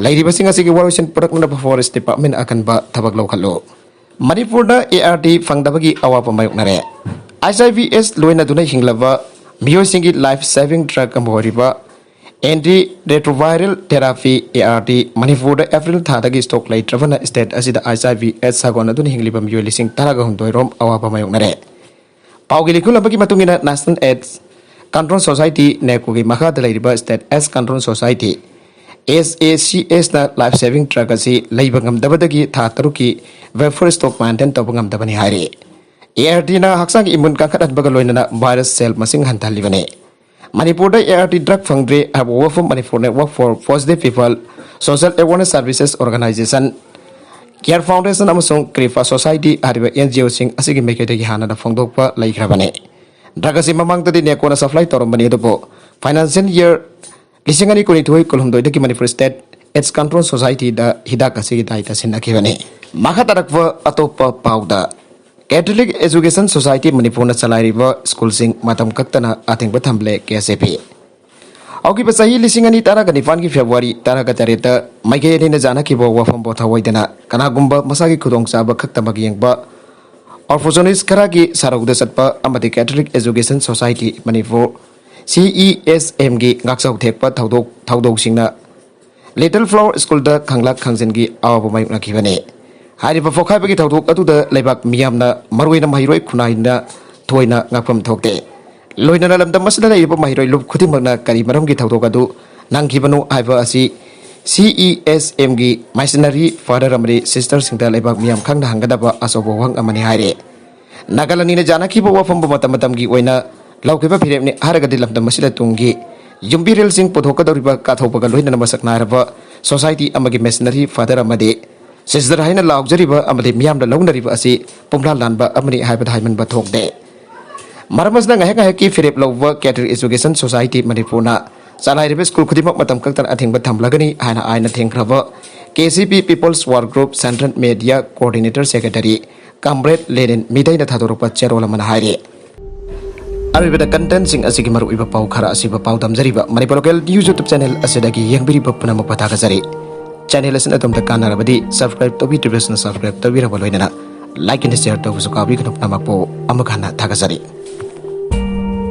ꯂꯩꯔꯤꯕꯁꯤꯡ ꯑꯁꯤꯒꯤ ꯋꯥꯔꯣꯏꯁꯤꯟ ꯄꯨꯔꯛꯅꯅꯕ ꯐꯣꯔꯦꯁ ꯗꯤꯄꯥꯔꯠꯃꯦꯟ ꯑꯀꯟꯕ ꯊꯕꯛ ꯂꯧꯈꯠꯂꯨ꯫ ꯃꯅꯤꯄꯨꯔꯗ ꯑꯦ ꯑꯥꯔ ꯗꯤ ꯐꯪꯗꯕꯒꯤ ꯑꯋꯥꯕ ꯃꯥꯌꯣꯛꯅꯔꯦ꯫ ꯑꯩꯆ ꯑꯥꯏ ꯚꯤ ꯑꯦꯁ ꯂꯣꯏꯅꯗꯨꯅ ꯍꯤꯡꯂꯕ ꯃꯤꯑꯣꯏꯁꯤꯡꯒꯤ ꯂꯥꯏꯐ ꯁꯦꯚꯤꯡ ꯗ꯭ꯔꯒ ꯑꯃ ꯑꯣꯏꯔꯤꯕ anti retroviral therapy, A R T, ꯃꯅꯤꯄꯨꯔꯗ ꯑꯦꯄ꯭ꯔꯤꯜ ꯊꯥꯗꯒꯤ ꯁ꯭ꯇꯣꯛ ꯂꯩꯇ꯭ꯔꯕꯅ ꯁ꯭ꯇꯦꯠ ꯑꯁꯤꯗ ꯑꯩꯆ ꯑꯥꯏ ꯚꯤ ꯑꯦꯁ ꯁꯥꯒꯣꯟꯅꯗꯨꯅ ꯍꯤꯡꯂꯤꯕ ꯃꯤꯑꯣꯏ ꯂꯤꯁꯤꯡ ꯇꯔꯥꯒ ꯍꯨꯝꯗꯣꯏ ꯔꯣꯝ ꯑꯋꯥꯕ ꯃꯥꯌꯣꯛꯅꯔꯦ꯫ ꯄꯥꯎꯒꯤ ꯂꯤꯈꯨꯜ ꯑꯃꯒꯤ ꯃꯇꯨꯡ ꯏꯟꯅ, ꯅꯦꯁꯅꯦꯜ ꯑꯦꯗꯁ ꯀꯟꯇ꯭ꯔꯣꯜ ꯁꯣꯁꯥꯏꯇꯤ, ꯅꯦꯀꯣꯒꯤ ꯃꯈꯥꯗ ꯂꯩꯔꯤꯕ ꯁ꯭ꯇꯦꯠ ꯑꯦꯗꯁ ꯀꯟꯇ꯭ꯔꯣꯜ ꯁꯣꯁꯥꯏꯇꯤ, ꯑꯦꯁ ꯑꯦ ꯁꯤ ꯑꯦꯁꯅ ꯂꯥꯏꯐ ꯁꯦꯚꯤꯡ ꯗ꯭ꯔꯒ ꯑꯁꯤ ꯂꯩꯕ ꯉꯝꯗꯕꯗꯒꯤ ꯊꯥ ꯇꯔꯨꯛꯀꯤ ꯋꯦꯜꯐꯤꯌꯔ ꯁ꯭ꯇꯣꯛ ꯃꯦꯟꯇꯦꯟ ꯇꯧꯕ ꯉꯝꯗꯕꯅꯤ ꯍꯥꯏꯔꯤ꯫ ꯑꯦ ꯑꯥꯔ ꯗꯤꯅ ꯍꯛꯆꯥꯡꯒꯤ ꯏꯃ꯭ꯌꯨꯟ ꯀꯟꯈꯠꯍꯟꯕꯒ ꯂꯣꯏꯅꯅ ꯚꯥꯏꯔꯁ ꯁꯦꯜ ꯃꯁꯤꯡ ꯍꯟꯊꯍꯜꯂꯤꯕꯅꯤ꯫ ꯃꯅꯤꯄꯨꯔꯗ ꯑꯦ ꯑꯥꯔ ꯗꯤ ꯗ꯭ꯔꯒ ꯐꯪꯗ꯭ꯔꯦ ꯍꯥꯏꯕ ꯋꯥꯐꯝ Manipur network for positive people, social awareness services organisation, care foundation ꯑꯃꯁꯨꯡ ꯀ꯭ꯔꯤꯄꯥ ꯁꯣꯁꯥꯏꯇꯤ ꯍꯥꯏꯔꯤꯕ ꯑꯦꯟ ꯖꯤ ꯑꯣꯁꯤꯡ ꯑꯁꯤꯒꯤ ꯃꯥꯏꯀꯩꯗꯒꯤ ꯍꯥꯟꯅꯅ ꯐꯣꯡꯗꯣꯛꯄ ꯂꯩꯈ꯭ꯔꯕꯅꯤ꯫ ꯗ꯭ꯔꯒ ꯑꯁꯤ ꯃꯃꯥꯡꯗꯗꯤ ꯅꯦꯀꯣꯅ ꯁꯄ꯭ꯂꯥꯏ ꯇꯧꯔꯝꯕꯅꯤ, ꯑꯗꯨꯕꯨ ꯐꯥꯏꯅꯥꯟꯁꯤꯌꯦꯜ ꯌꯤꯌꯔ ꯂꯤꯁꯤꯡ ꯑꯅꯤ ꯀꯨꯟꯅꯤꯊꯣꯏ ꯀꯨꯟꯍꯨꯝꯗꯣꯏꯗꯒꯤ ꯃꯅꯤꯄꯨꯔ ꯁ꯭ꯇꯦꯠ ꯑꯦꯗꯁ ꯀꯟꯇ꯭ꯔꯣꯜ ꯁꯣꯁꯥꯏꯇꯤꯗ ꯍꯤꯗꯥꯛ ꯑꯁꯤꯒꯤ ꯗꯥꯏꯇ ꯁꯤꯟꯅꯈꯤꯕꯅꯤ꯫ ꯃꯈꯥ ꯇꯥꯔꯛꯄ ꯑꯇꯣꯞꯄ ꯄꯥꯎꯗ, ꯀꯦꯊꯣꯂꯤꯛ ꯑꯦꯖꯨꯀꯦꯁꯟ ꯁꯣꯁꯥꯏꯇꯤ ꯃꯅꯤꯄꯨꯔꯅ ꯆꯂꯥꯏꯔꯤꯕ ꯁ꯭ꯀꯨꯜꯁꯤꯡ ꯃꯇꯝ ꯀꯛꯇꯅ ꯑꯊꯤꯡꯕ ꯊꯝꯂꯦ, ꯀꯦ ꯑꯦꯁ ꯑꯦ ꯄꯤ꯫ ꯍꯧꯈꯤꯕ ꯆꯍꯤ ꯂꯤꯁꯤꯡ ꯑꯅꯤ ꯇꯔꯥꯒ ꯅꯤꯄꯥꯟꯒꯤ ꯐꯦꯕ꯭ꯔꯨꯋꯥꯔꯤ ꯇꯔꯥꯒ ꯇꯔꯦꯠꯇ ꯃꯥꯏꯀꯩ ꯑꯅꯤꯅ ꯌꯥꯅꯈꯤꯕ ꯋꯥꯐꯝ ꯄꯣꯊꯥ ꯑꯣꯏꯗꯅ ꯀꯅꯥꯒꯨꯝꯕ ꯃꯁꯥꯒꯤ ꯈꯨꯗꯣꯡꯆꯥꯕ ꯈꯛꯇꯃꯛ ꯌꯦꯡꯕ ꯑꯣꯔꯐꯣꯖꯣꯅꯤꯁ ꯈꯔꯒꯤ ꯁꯥꯔꯧꯗ ꯆꯠꯄ ꯑꯃꯗꯤ ꯀꯦꯊꯣꯂꯤꯛ ꯑꯦꯖꯨꯀꯦꯁꯟ ꯁꯣꯁꯥꯏꯇꯤ ꯃꯅꯤꯄꯨꯔ, ꯁꯤ ꯏ ꯑꯦꯁ ꯑꯦꯝꯒꯤ ꯉꯥꯛꯆꯥꯎ ꯊꯦꯛꯄ ꯊꯧꯗꯣꯛ ꯊꯧꯗꯧꯁꯤꯡꯅ ꯂꯤꯇꯜ ꯐ꯭ꯂꯥꯋꯔ ꯁ꯭ꯀꯨꯜꯗ ꯈꯪꯂꯥꯛ ꯈꯪꯖꯤꯟꯒꯤ ꯑꯋꯥꯕ ꯃꯥꯌꯣꯛꯅꯈꯤꯕꯅꯤ꯫ ꯍꯥꯏꯔꯤꯕ ꯄꯣꯈꯥꯏꯕꯒꯤ ꯊꯧꯗꯣꯛ ꯑꯗꯨꯗ ꯂꯩꯕꯥꯛ ꯃꯤꯌꯥꯝꯅ, ꯃꯔꯨꯑꯣꯏꯅ ꯃꯍꯩꯔꯣꯏ ꯈꯨꯟꯅꯥꯏꯅ ꯊꯣꯏꯅ ꯉꯛꯐꯝ ꯊꯣꯛꯇꯦ꯫ ꯂꯣꯏꯅꯅ ꯂꯝꯗꯝ ꯑꯁꯤꯗ ꯂꯩꯔꯤꯕ ꯃꯍꯩꯔꯣꯏ ꯂꯨꯞ ꯈꯨꯗꯤꯡꯃꯛꯅ ꯀꯔꯤ ꯃꯔꯝꯒꯤ ꯊꯧꯗꯣꯛ ꯑꯗꯨ ꯅꯪꯈꯤꯕꯅꯣ ꯍꯥꯏꯕ ꯑꯁꯤ ꯁꯤ ꯏ ꯑꯦꯁ ꯑꯦꯝꯒꯤ ꯃꯤꯁꯅꯔꯤ ꯐꯥꯗꯔ ꯑꯃꯗꯤ ꯁꯤꯁꯇꯔꯁꯤꯡꯗ ꯂꯩꯕꯥꯛ ꯃꯤꯌꯥꯝ ꯈꯪꯅ ꯍꯪꯒꯗꯕ ꯑꯆꯧꯕ ꯋꯥꯍꯪ ꯑꯃꯅꯤ ꯍꯥꯏꯔꯤ꯫ ꯅꯥꯒꯥꯂꯦꯟꯅ ꯌꯥꯅꯈꯤꯕ ꯋꯥꯐꯝꯕꯨ ꯃꯇꯝ ꯃꯇꯝꯒꯤ ꯑꯣꯏꯅ ꯂꯧꯈꯤꯕ ꯐꯤꯔꯦꯞꯅꯤ ꯍꯥꯏꯔꯒꯗꯤ ꯂꯝꯗꯝ ꯑꯁꯤꯗ ꯇꯨꯡꯒꯤ ꯌꯨꯝꯕꯤꯔꯦꯜꯁꯤꯡ ꯄꯨꯊꯣꯛꯀꯗꯧꯔꯤꯕ ꯀꯠꯊꯣꯛꯄꯒ ꯂꯣꯏꯅꯅ ꯃꯁꯛ ꯅꯥꯏꯔꯕ ꯁꯣꯁꯥꯏꯇꯤ ꯑꯃꯒꯤ ꯃꯤꯁꯅꯔꯤ ꯐꯥꯗꯔ ꯑꯃꯗꯤ ꯁꯤꯁꯇꯔ ꯍꯥꯏꯅ ꯂꯥꯎꯖꯔꯤꯕ ꯑꯃꯗꯤ ꯃꯤꯌꯥꯝꯅ ꯂꯧꯅꯔꯤꯕ ꯑꯁꯤ ꯄꯨꯝꯂꯥ ꯂꯥꯟꯕ ꯑꯃꯅꯤ ꯍꯥꯏꯕꯗ ꯍꯥꯏꯃꯟꯕ ꯊꯣꯛꯇꯦ꯫ ꯃꯔꯝ ꯑꯁꯤꯅ ꯉꯥꯏꯍꯥꯛ ꯉꯥꯏꯍꯥꯛꯀꯤ ꯐꯤꯔꯦꯞ ꯂꯧꯕ ꯀꯦꯊꯣꯂꯤꯛ ꯑꯦꯖꯨꯀꯦꯁꯟ ꯁꯣꯁꯥꯏꯇꯤ ꯃꯅꯤꯄꯨꯔꯅ ꯆꯂꯥꯏꯔꯤꯕ ꯁ꯭ꯀꯨꯜ ꯈꯨꯗꯤꯡꯃꯛ ꯃꯇꯝ ꯀꯛꯇꯅ ꯑꯊꯤꯡꯕ ꯊꯝꯂꯒꯅꯤ ꯍꯥꯏꯅ ꯑꯥꯏꯟꯅ ꯊꯦꯡꯈ꯭ꯔꯕ K C P peoples war group central media coordinator secretary comrade Lenin ꯃꯤꯗꯩꯅ ꯊꯥꯗꯣꯔꯛꯄ ꯆꯦꯔꯣꯜ ꯑꯃꯅ ꯍꯥꯏꯔꯤ꯫ ꯑꯔꯣꯏꯕꯗ ꯀꯟꯇꯦꯟꯁꯤꯡ ꯑꯁꯤꯒꯤ ꯃꯔꯨꯑꯣꯏꯕ ꯄꯥꯎ ꯈꯔ ꯑꯁꯤꯕꯨ ꯄꯥꯎꯗꯝꯖꯔꯤꯕ Manipur local news YouTube channel ꯑꯁꯤꯗꯒꯤ ꯌꯦꯡꯕꯤꯔꯤꯕ ꯄꯨꯝꯅꯃꯛꯄꯨ ꯊꯥꯒꯠꯆꯔꯤ꯫ ꯆꯦꯅꯦꯜ ꯑꯁꯤꯅ ꯑꯗꯣꯝꯗ ꯀꯥꯟꯅꯔꯕꯗꯤ ꯁꯕꯁꯀ꯭ꯔꯥꯏꯕ ꯇꯧꯕꯤꯗ꯭ꯔꯤꯕꯁꯤꯡꯅ ꯁꯕꯁꯀ꯭ꯔꯥꯏꯕ ꯇꯧꯕꯤꯔꯕ ꯂꯣꯏꯅꯅ ꯂꯥꯏꯛ ꯑꯦꯟ ꯁꯤꯌꯔ ꯇꯧꯕꯁꯨ ꯀꯥꯎꯕꯤꯒꯅꯨ꯫ ꯄꯨꯝꯅꯃꯛꯄꯨ ꯑꯃꯨꯛ ꯍꯟꯅ ꯊꯥꯒꯠꯆꯔꯤ꯫